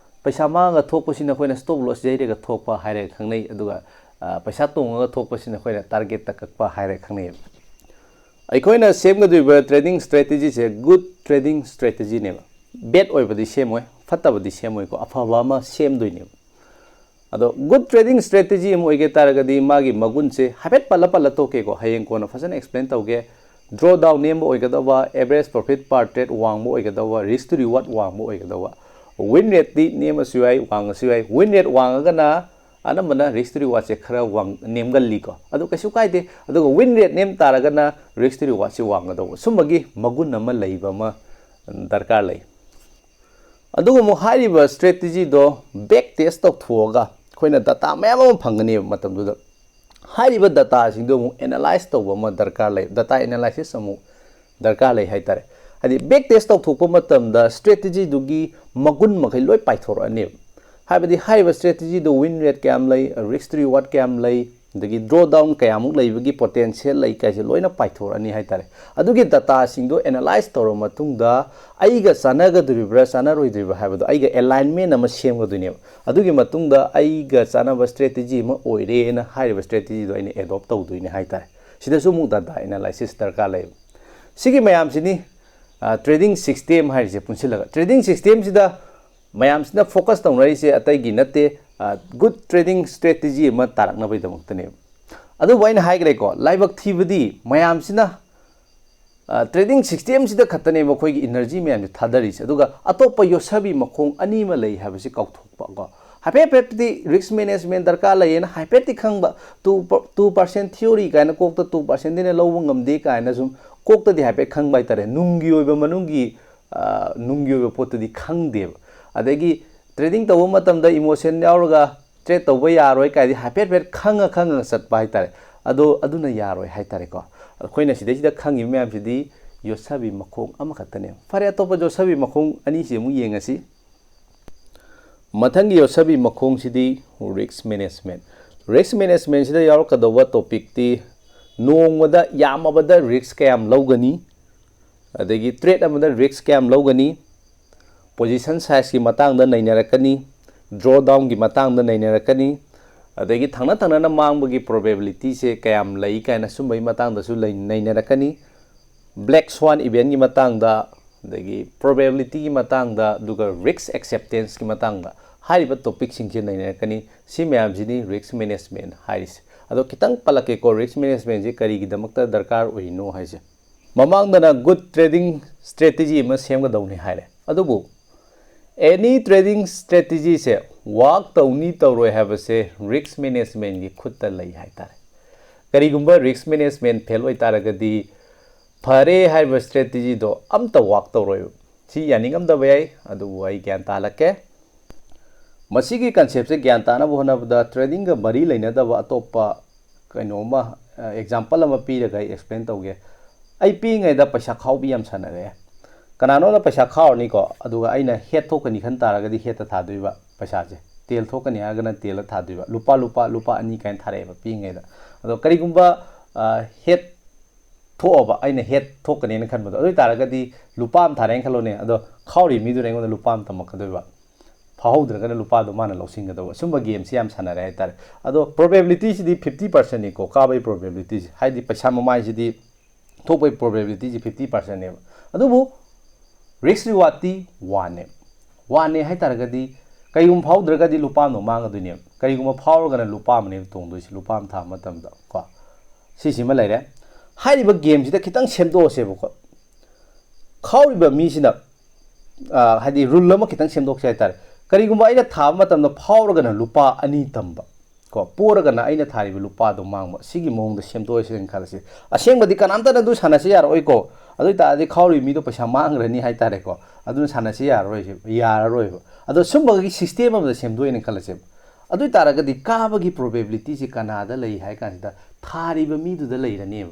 ꯄꯩꯁꯥ ꯃꯥꯡꯉꯒ ꯊꯣꯛꯄꯁꯤꯅ ꯑꯩꯈꯣꯏꯅ stop loss ꯌꯩꯔꯒ ꯊꯣꯛꯄ ꯍꯥꯏꯔꯒ ꯈꯪꯅꯩ, ꯑꯗꯨꯒ ꯄꯩꯁꯥ ꯇꯣꯡꯉꯒ ꯊꯣꯛꯄꯁꯤꯅ ꯑꯩꯈꯣꯏꯅ target ꯇ ꯀꯛꯄ ꯍꯥꯏꯔꯒ ꯈꯪꯅꯩ꯫ ꯑꯩꯈꯣꯏꯅ ꯁꯦꯝꯒꯗꯧꯔꯤꯕ trading strategy ꯁꯦ good trading strategy ꯅꯦꯕ꯫ Bad ꯑꯣꯏꯕꯗꯤ ꯁꯦꯝꯃꯣꯏ, ꯐꯠꯇꯕꯗꯤ ꯁꯦꯝꯃꯣꯏꯀꯣ, ꯑꯐꯕ ꯑꯃ ꯁꯦꯝꯗꯣꯏꯅꯦꯕ꯫ ꯑꯗꯣ good trading strategy ꯑꯃ ꯑꯣꯏꯒꯦ ꯇꯥꯔꯒꯗꯤ ꯃꯥꯒꯤ ꯃꯒꯨꯟꯁꯦ ꯍꯥꯏꯐꯦꯠ ꯄꯜꯂ ꯄꯜꯂ ꯇꯣꯛꯀꯦꯀꯣ, ꯍꯌꯦꯡ ꯀꯣꯟꯅ ꯐꯖꯅ explain ꯇꯧꯒꯦ꯫ Draw down ꯅꯦꯝꯕ ꯑꯣꯏꯒꯗꯧꯕ, average profit per trade ꯋꯥꯡꯕ ꯑꯣꯏꯒꯗꯧꯕ, risk to reward ꯋꯥꯡꯕ ꯑꯣꯏꯒꯗꯧꯕ, win rate ꯇꯤ ꯅꯦꯝꯃꯁꯨ ꯌꯥꯏ, ꯋꯥꯡꯉꯁꯨ ꯌꯥꯏ꯫ Win rate ꯋꯥꯡꯉꯒꯅ ꯑꯅꯝꯕꯅ risk to reward ꯁꯦ ꯈꯔ ꯋꯥꯡ ꯅꯦꯝꯒꯜꯂꯤꯀꯣ, ꯑꯗꯨ ꯀꯩꯁꯨ ꯀꯥꯏꯗꯦ꯫ ꯑꯗꯨꯒ win rate ꯅꯦꯝ ꯇꯥꯔꯒꯅ risk to reward ꯁꯦ ꯋꯥꯡꯒꯗꯧꯕ, ꯁꯨꯝꯕꯒꯤ ꯃꯒꯨꯟ ꯑꯃ ꯂꯩꯕ ꯑꯃ ꯗꯔꯀꯥꯔ ꯂꯩ꯫ ꯑꯗꯨꯒ ꯑꯃꯨꯛ ꯍꯥꯏꯔꯤꯕ strategy ꯗꯣ back test ꯇꯧꯊꯣꯛꯑꯒ ꯑꯩꯈꯣꯏꯅ data ꯃꯌꯥꯝ ꯑꯃ ꯐꯪꯒꯅꯦꯕ ꯃꯇꯝꯗꯨꯗ꯫ ꯍꯥꯏꯔꯤꯕ data ꯁꯤꯡꯗꯣ ꯑꯃꯨꯛ analyze ꯇꯧꯕ ꯑꯃ ꯗꯔꯀꯥꯔ ꯂꯩ, data analysis ꯑꯃꯨꯛ ꯗꯔꯀꯥꯔ ꯂꯩ ꯍꯥꯏꯇꯥꯔꯦ꯫ ꯍꯥꯏꯗꯤ back test ꯇꯧꯊꯣꯛꯄ ꯃꯇꯝꯗ strategy ꯗꯨꯒꯤ ꯃꯒꯨꯟ ꯃꯈꯩ ꯂꯣꯏ ꯄꯥꯏꯊꯣꯔꯛꯑꯅꯦꯕ꯫ ꯍꯥꯏꯕꯗꯤ ꯍꯥꯏꯔꯤꯕ strategy ꯗꯣ win rate ꯀꯌꯥꯝ ꯂꯩ, risk to reward ꯀꯌꯥꯝ ꯂꯩ, ꯑꯗꯒꯤ draw down ꯀꯌꯥꯃꯨꯛ ꯂꯩꯕꯒꯤ potential ꯂꯩ ꯀꯥꯏꯁꯦ ꯂꯣꯏꯅ ꯄꯥꯏꯊꯣꯔꯛꯑꯅꯤ ꯍꯥꯏꯇꯥꯔꯦ꯫ ꯑꯗꯨꯒꯤ data ꯁꯤꯡꯗꯣ analyze ꯇꯧꯔꯕ ꯃꯇꯨꯡꯗ ꯑꯩꯒ ꯆꯥꯟꯅꯒꯗꯣꯔꯤꯕ꯭ꯔꯥ ꯆꯥꯟꯅꯔꯣꯏꯗꯣꯔꯤꯕ꯭ꯔꯥ ꯍꯥꯏꯕꯗꯣ ꯑꯩꯒ alignment ꯑꯃ ꯁꯦꯝꯒꯗꯣꯏꯅꯦꯕ꯫ ꯑꯗꯨꯒꯤ ꯃꯇꯨꯡꯗ ꯑꯩꯒ ꯆꯥꯟꯅꯕ strategy ꯑꯃ ꯑꯣꯏꯔꯦꯅ ꯍꯥꯏꯔꯤꯕ strategy ꯗꯣ ꯑꯩꯅ adopt ꯇꯧꯗꯣꯏꯅꯦ ꯍꯥꯏꯇꯥꯔꯦ꯫ ꯁꯤꯗꯁꯨ ꯑꯃꯨꯛ data analysis ꯗꯔꯀꯥꯔ ꯂꯩꯌꯦꯕ꯫ ꯁꯤꯒꯤ ꯃꯌꯥꯝꯁꯤꯅꯤ, ꯑ, trading system ꯍꯥꯏꯔꯤꯁꯦ ꯄꯨꯟꯁꯤꯜꯂꯒ꯫ Trading system ꯁꯤꯗ ꯃꯌꯥꯝꯁꯤꯅ focus ꯇꯧꯅꯔꯤꯁꯦ ꯑꯇꯩꯒꯤ ꯅꯠꯇꯦ, ꯑ, good trading strategy ꯑꯃ ꯇꯥꯔꯛꯅꯕꯒꯤꯗꯃꯛꯇꯅꯦꯕ꯫ ꯑꯗꯨꯕꯨ ꯑꯩꯅ ꯍꯥꯏꯈ꯭ꯔꯦꯀꯣ, ꯂꯥꯏꯕꯛ ꯊꯤꯕꯗꯤ ꯃꯌꯥꯝꯁꯤꯅ, ꯑ, trading system ꯁꯤꯗ ꯈꯛꯇꯅꯦꯕ ꯑꯩꯈꯣꯏꯒꯤ energy ꯃꯌꯥꯝꯁꯦ ꯊꯥꯗꯔꯤꯁꯦ, ꯑꯗꯨꯒ ꯑꯇꯣꯞꯄ ꯌꯣꯠꯁꯕꯤ ꯃꯈꯣꯡ ꯑꯅꯤ ꯑꯃ ꯂꯩ ꯍꯥꯏꯕꯁꯤ ꯀꯥꯎꯊꯣꯛꯄ ꯀꯣ꯫ ꯍꯥꯏꯐꯦꯠ ꯍꯥꯏꯐꯦꯠꯇꯤ risk management ꯗꯔꯀꯥꯔ ꯂꯩꯌꯦꯅ ꯍꯥꯏꯐꯦꯠꯇꯤ ꯈꯪꯕ, two, two percent theory ꯀꯥꯏꯅ ꯀꯣꯛꯇ two percent ꯗꯩꯅ ꯂꯧꯕ ꯉꯝꯗꯦ ꯀꯥꯏꯅ ꯁꯨꯝ ꯀꯣꯛꯇꯗꯤ ꯍꯥꯏꯐꯦꯠ ꯈꯪꯕ ꯍꯥꯏꯇꯥꯔꯦ, ꯅꯨꯡꯒꯤ ꯑꯣꯏꯕ ꯃꯅꯨꯡꯒꯤ, ꯑ, ꯅꯨꯡꯒꯤ ꯑꯣꯏꯕ ꯄꯣꯠꯇꯨꯗꯤ ꯈꯪꯗꯦꯕ꯫ ꯑꯗꯒꯤ trading ꯇꯧꯕ ꯃꯇꯝꯗ emotion ꯌꯥꯎꯔꯒ trade ꯇꯧꯕ ꯌꯥꯔꯣꯏ ꯀꯥꯏꯗꯤ ꯍꯥꯏꯐꯦꯠ ꯍꯥꯏꯐꯦꯠ ꯈꯪꯉ ꯈꯪꯉꯒ ꯆꯠꯄ ꯍꯥꯏꯇꯥꯔꯦ꯫ ꯑꯗꯣ ꯑꯗꯨꯅ ꯌꯥꯔꯣꯏ ꯍꯥꯏꯇꯥꯔꯦꯀꯣ꯫ ꯑꯩꯈꯣꯏꯅ ꯁꯤꯗꯩꯁꯤꯗ ꯈꯪꯉꯤꯕ ꯃꯌꯥꯝꯁꯤꯗꯤ ꯌꯣꯠꯁꯕꯤ ꯃꯈꯣꯡ ꯑꯃꯈꯛꯇꯅꯦ꯫ ꯐꯔꯦ, ꯑꯇꯣꯞꯄ ꯌꯣꯠꯁꯕꯤ ꯃꯈꯣꯡ ꯑꯅꯤꯁꯤ ꯑꯃꯨꯛ ꯌꯦꯡꯉꯁꯤ꯫ ꯃꯊꯪꯒꯤ ꯌꯣꯠꯁꯕꯤ ꯃꯈꯣꯡꯁꯤꯗꯤ risk management꯫ Risk management ꯁꯤꯗ ꯌꯥꯎꯔꯛꯀꯗꯧꯕ topic ꯇꯤ ꯅꯣꯡꯃꯗ ꯌꯥꯝꯃꯕꯗ risk ꯀꯌꯥꯝ ꯂꯧꯒꯅꯤ, ꯑꯗꯒꯤ trade ꯑꯃꯗ risk ꯀꯌꯥꯝ ꯂꯧꯒꯅꯤ, ꯄꯣꯖꯤꯁꯟ ꯁꯥꯏꯖꯀꯤ ꯃꯇꯥꯡꯗ ꯅꯩꯅꯔꯛꯀꯅꯤ, ꯗ꯭ꯔꯣ ꯗꯥꯎꯟꯒꯤ ꯃꯇꯥꯡꯗ ꯅꯩꯅꯔꯛꯀꯅꯤ, ꯑꯗꯒꯤ ꯊꯪꯅ ꯊꯪꯅꯅ ꯃꯥꯡꯕꯒꯤ ꯄ꯭ꯔꯣꯕꯦꯕꯤꯂꯤꯇꯤꯁꯦ ꯀꯌꯥꯝ ꯂꯩ ꯀꯥꯏꯅ ꯁꯨꯝꯕꯒꯤ ꯃꯇꯥꯡꯗꯁꯨ ꯂꯩ- ꯅꯩꯅꯔꯛꯀꯅꯤ꯫ ꯕ꯭ꯂꯦꯛ ꯁ꯭ꯋꯥꯟ ꯏꯚꯦꯟꯒꯤ ꯃꯇꯥꯡꯗ, ꯑꯗꯒꯤ ꯄ꯭ꯔꯣꯕꯦꯕꯤꯂꯤꯇꯤꯒꯤ ꯃꯇꯥꯡꯗ, ꯑꯗꯨꯒ ꯔꯤꯁꯛ ꯑꯦꯛꯁꯦꯞꯇꯦꯟꯁꯀꯤ ꯃꯇꯥꯡꯗ ꯍꯥꯏꯔꯤꯕ ꯇꯣꯄꯤꯛꯁꯤꯡꯁꯦ ꯅꯩꯅꯔꯛꯀꯅꯤ꯫ ꯁꯤ ꯃꯌꯥꯝꯁꯤꯅꯤ ꯔꯤꯁꯛ ꯃꯦꯅꯦꯖꯃꯦꯟ ꯍꯥꯏꯔꯤꯁꯦ꯫ ꯑꯗꯣ ꯈꯤꯇꯪ ꯄꯜꯂꯛꯀꯦꯀꯣ, ꯔꯤꯁꯛ ꯃꯦꯅꯦꯖꯃꯦꯟꯁꯤ ꯀꯔꯤꯒꯤꯗꯃꯛꯇ ꯗꯔꯀꯥꯔ ꯑꯣꯏꯔꯤꯅꯣ ꯍꯥꯏꯁꯦ꯫ ꯃꯃꯥꯡꯗꯅ ꯒꯨꯗ ꯇ꯭ꯔꯦꯗꯤꯡ ꯁ꯭ꯇ꯭ꯔꯦꯇꯦꯖꯤ ꯑꯃ ꯁꯦꯝꯒꯗꯧꯅꯤ ꯍꯥꯏꯔꯦ, ꯑꯗꯨꯕꯨ ꯑꯦꯅꯤ ꯇ꯭ꯔꯦꯗꯤꯡ ꯁ꯭ꯇ꯭ꯔꯦꯇꯦꯖꯤꯁꯦ ꯋꯥꯛ ꯇꯧꯅꯤ ꯇꯧꯔꯣꯏ ꯍꯥꯏꯕꯁꯦ ꯔꯤꯁꯛ ꯃꯦꯅꯦꯖꯃꯦꯟꯒꯤ ꯈꯨꯠꯇ ꯂꯩ ꯍꯥꯏꯇꯥꯔꯦ꯫ ꯀꯔꯤꯒꯨꯝꯕ ꯔꯤꯁꯛ ꯃꯦꯅꯦꯖꯃꯦꯟ ꯐꯦꯜ ꯑꯣꯏꯇꯥꯔꯒꯗꯤ ꯐꯔꯦ ꯍꯥꯏꯔꯤꯕ ꯁ꯭ꯇ꯭ꯔꯦꯇꯦꯖꯤꯗꯣ ꯑꯝꯇ ꯋꯥꯛ ꯇꯧꯔꯣꯏꯕ꯫ ꯁꯤ ꯌꯥꯅꯤꯡꯉꯝꯗꯕ ꯌꯥꯏ, ꯑꯗꯨꯕꯨ ꯑꯩ ꯒ꯭ꯌꯥꯟ ꯇꯥꯍꯜꯂꯛꯀꯦ꯫ ꯃꯁꯤꯒꯤ ꯀꯟꯁꯦꯞꯁꯦ ꯒ꯭ꯌꯥꯟ ꯇꯥꯅꯕ ꯍꯣꯠꯅꯕꯗ ꯇ꯭ꯔꯦꯗꯤꯡꯒ ꯃꯔꯤ ꯂꯩꯅꯗꯕ ꯑꯇꯣꯞꯄ ꯀꯩꯅꯣꯝꯃ, ꯑꯦꯛꯖꯥꯝꯄꯜ ꯑꯃ ꯄꯤꯔꯒ ꯑꯩ ꯑꯦꯛꯁꯄ꯭ꯂꯦꯟ ꯇꯧꯒꯦ꯫ ꯑꯩ ꯄꯤꯛꯏꯉꯩꯗ ꯄꯩꯁꯥ ꯈꯥꯎꯕꯤ ꯌꯥꯝ ꯁꯥꯟꯅꯔꯛꯑꯦ꯫ ꯀꯅꯥꯅꯣꯝꯅ ꯄꯩꯁꯥ ꯈꯥꯎꯔꯅꯤꯀꯣ, ꯑꯗꯨꯒ ꯑꯩꯅ ꯍꯦꯠ ꯊꯣꯛꯀꯅꯤ ꯈꯟ ꯇꯥꯔꯒꯗꯤ ꯍꯦꯠꯇ ꯊꯥꯗꯣꯏꯕ ꯄꯩꯁꯥꯁꯦ, ꯇꯦꯜ ꯊꯣꯛꯀꯅꯤ ꯍꯥꯏꯔꯒꯅ ꯇꯦꯜꯗ ꯊꯥꯗꯣꯏꯕ, ꯂꯨꯄꯥ, ꯂꯨꯄꯥ, ꯂꯨꯄꯥ ꯑꯅꯤ ꯀꯥꯏꯅ ꯊꯥꯔꯛꯑꯦꯕ ꯄꯤꯛꯏꯉꯩꯗ꯫ ꯑꯗꯣ ꯀꯔꯤꯒꯨꯝꯕ, ꯑ, ꯍꯦꯠ ꯊꯣꯛꯑꯕ, ꯑꯩꯅ ꯍꯦꯠ ꯊꯣꯛꯀꯅꯦꯅ ꯈꯟꯕꯗꯣ, ꯑꯗꯨ ꯑꯣꯏ ꯇꯥꯔꯒꯗꯤ ꯂꯨꯄꯥ ꯑꯃ ꯊꯥꯔꯛꯑꯦꯅ ꯈꯜꯂꯣꯅꯦ, ꯑꯗꯣ ꯈꯥꯎꯔꯤ ꯃꯤꯗꯨꯅ ꯑꯩꯉꯣꯟꯗ ꯂꯨꯄꯥ ꯑꯃ ꯇꯝꯃꯛꯀꯗꯣꯏꯕ, ꯐꯥꯍꯧꯗ꯭ꯔꯒꯅ ꯂꯨꯄꯥꯗꯣ ꯃꯥꯅ ꯂꯧꯁꯤꯟꯒꯗꯧꯕ꯫ ꯁꯨꯝꯕ ꯒꯦꯝꯁꯦ ꯌꯥꯝ ꯁꯥꯟꯅꯔꯦ ꯍꯥꯏꯇꯥꯔꯦ꯫ ꯑꯗꯣ ꯄ꯭ꯔꯣꯕꯦꯕꯤꯂꯤꯇꯤꯁꯤꯗꯤ ꯐꯤꯐꯇꯤ ꯄꯥꯔꯁꯦꯟꯅꯤꯀꯣ, ꯀꯥꯕꯒꯤ ꯄ꯭ꯔꯣꯕꯦꯕꯤꯂꯤꯇꯤꯁꯦ, ꯍꯥꯏꯗꯤ ꯄꯩꯁꯥ ꯃꯃꯥꯏꯁꯤꯗꯤ ꯊꯣꯛꯄꯒꯤ ꯄ꯭ꯔꯣꯕꯦꯕꯤꯂꯤꯇꯤꯁꯦ ꯐꯤꯐꯇꯤ ꯄꯥꯔꯁꯦꯟꯅꯦꯕ꯫ ꯑꯗꯨꯕꯨ ꯔꯤꯁꯛ ꯔꯤꯋꯥꯔꯗꯇꯤ ꯋꯥꯟꯅꯦꯕ꯫ ꯋꯥꯟꯅꯦ ꯍꯥꯏ ꯇꯥꯔꯒꯗꯤ ꯀꯩꯒꯨꯝꯕ ꯐꯥꯎꯗ꯭ꯔꯒꯗꯤ ꯂꯨꯄꯥ ꯑꯃ ꯃꯥꯡꯒꯗꯣꯏꯅꯦꯕ, ꯀꯔꯤꯒꯨꯝꯕ ꯐꯥꯎꯔꯒꯅ ꯂꯨꯄꯥ ꯑꯃꯅꯦꯕ ꯇꯣꯡꯗꯣꯏꯁꯦ, ꯂꯨꯄꯥ ꯑꯃ ꯊꯥꯕ ꯃꯇꯝꯗ ꯀꯣ꯫ ꯁꯤꯁꯤꯃ ꯂꯩꯔꯦ꯫ ꯍꯥꯏꯔꯤꯕ ꯒꯦꯝꯁꯤꯗ ꯈꯤꯇꯪ ꯁꯦꯝꯗꯣꯛꯑꯁꯦꯕꯀꯣ꯫ ꯈꯥꯎꯔꯤꯕ ꯃꯤꯁꯤꯅ, ꯑ, ꯍꯥꯏꯗꯤ ꯔꯨꯜ ꯑꯃ ꯈꯤꯇꯪ ꯁꯦꯝꯗꯣꯛꯁꯦ ꯍꯥꯏꯇꯥꯔꯦ꯫ ꯀꯔꯤꯒꯨꯝꯕ ꯑꯩꯅ ꯊꯥꯕ ꯃꯇꯝꯗ ꯐꯥꯎꯔꯒꯅ ꯂꯨꯄꯥ ꯑꯅꯤ ꯇꯝꯕ, ꯀꯣ, ꯄꯣꯔꯒꯅ ꯑꯩꯅ ꯊꯥꯔꯤꯕ ꯂꯨꯄꯥꯗꯣ ꯃꯥꯡꯕ, ꯁꯤꯒꯤ ꯃꯑꯣꯡꯗ ꯁꯦꯝꯗꯣꯛꯑꯁꯦꯅ ꯈꯜꯂꯁꯤ꯫ ꯑꯁꯦꯡꯕꯗꯤ ꯀꯅꯥꯝꯇꯅ ꯑꯗꯨ ꯁꯥꯟꯅꯁꯤ ꯌꯥꯔꯛꯑꯣꯏꯀꯣ꯫ ꯑꯗꯨ ꯑꯣꯏ ꯇꯥꯔꯗꯤ ꯈꯥꯎꯔꯤꯕ ꯃꯤꯗꯣ ꯄꯩꯁꯥ ꯃꯥꯡꯈ꯭ꯔꯅꯤ ꯍꯥꯏꯇꯥꯔꯦꯀꯣ꯫ ꯑꯗꯨꯅ ꯁꯥꯟꯅꯁꯤ ꯌꯥꯔꯔꯣꯏꯁꯦ, ꯌꯥꯔꯔꯣꯏꯕ꯫ ꯑꯗꯣ ꯁꯨꯝꯕꯒꯤ ꯁꯤꯁꯇꯦꯝ ꯑꯃꯗ ꯁꯦꯝꯗꯣꯛꯑꯦꯅ ꯈꯜꯂꯁꯦꯕ꯫ ꯑꯗꯨ ꯑꯣꯏ ꯇꯥꯔꯒꯗꯤ ꯀꯥꯕꯒꯤ ꯄ꯭ꯔꯣꯕꯦꯕꯤꯂꯤꯇꯤꯁꯦ ꯀꯅꯥꯗ ꯂꯩ ꯍꯥꯏ ꯀꯥꯟꯁꯤꯗ ꯊꯥꯔꯤꯕ ꯃꯤꯗꯨꯗ ꯂꯩꯔꯅꯦꯕ꯫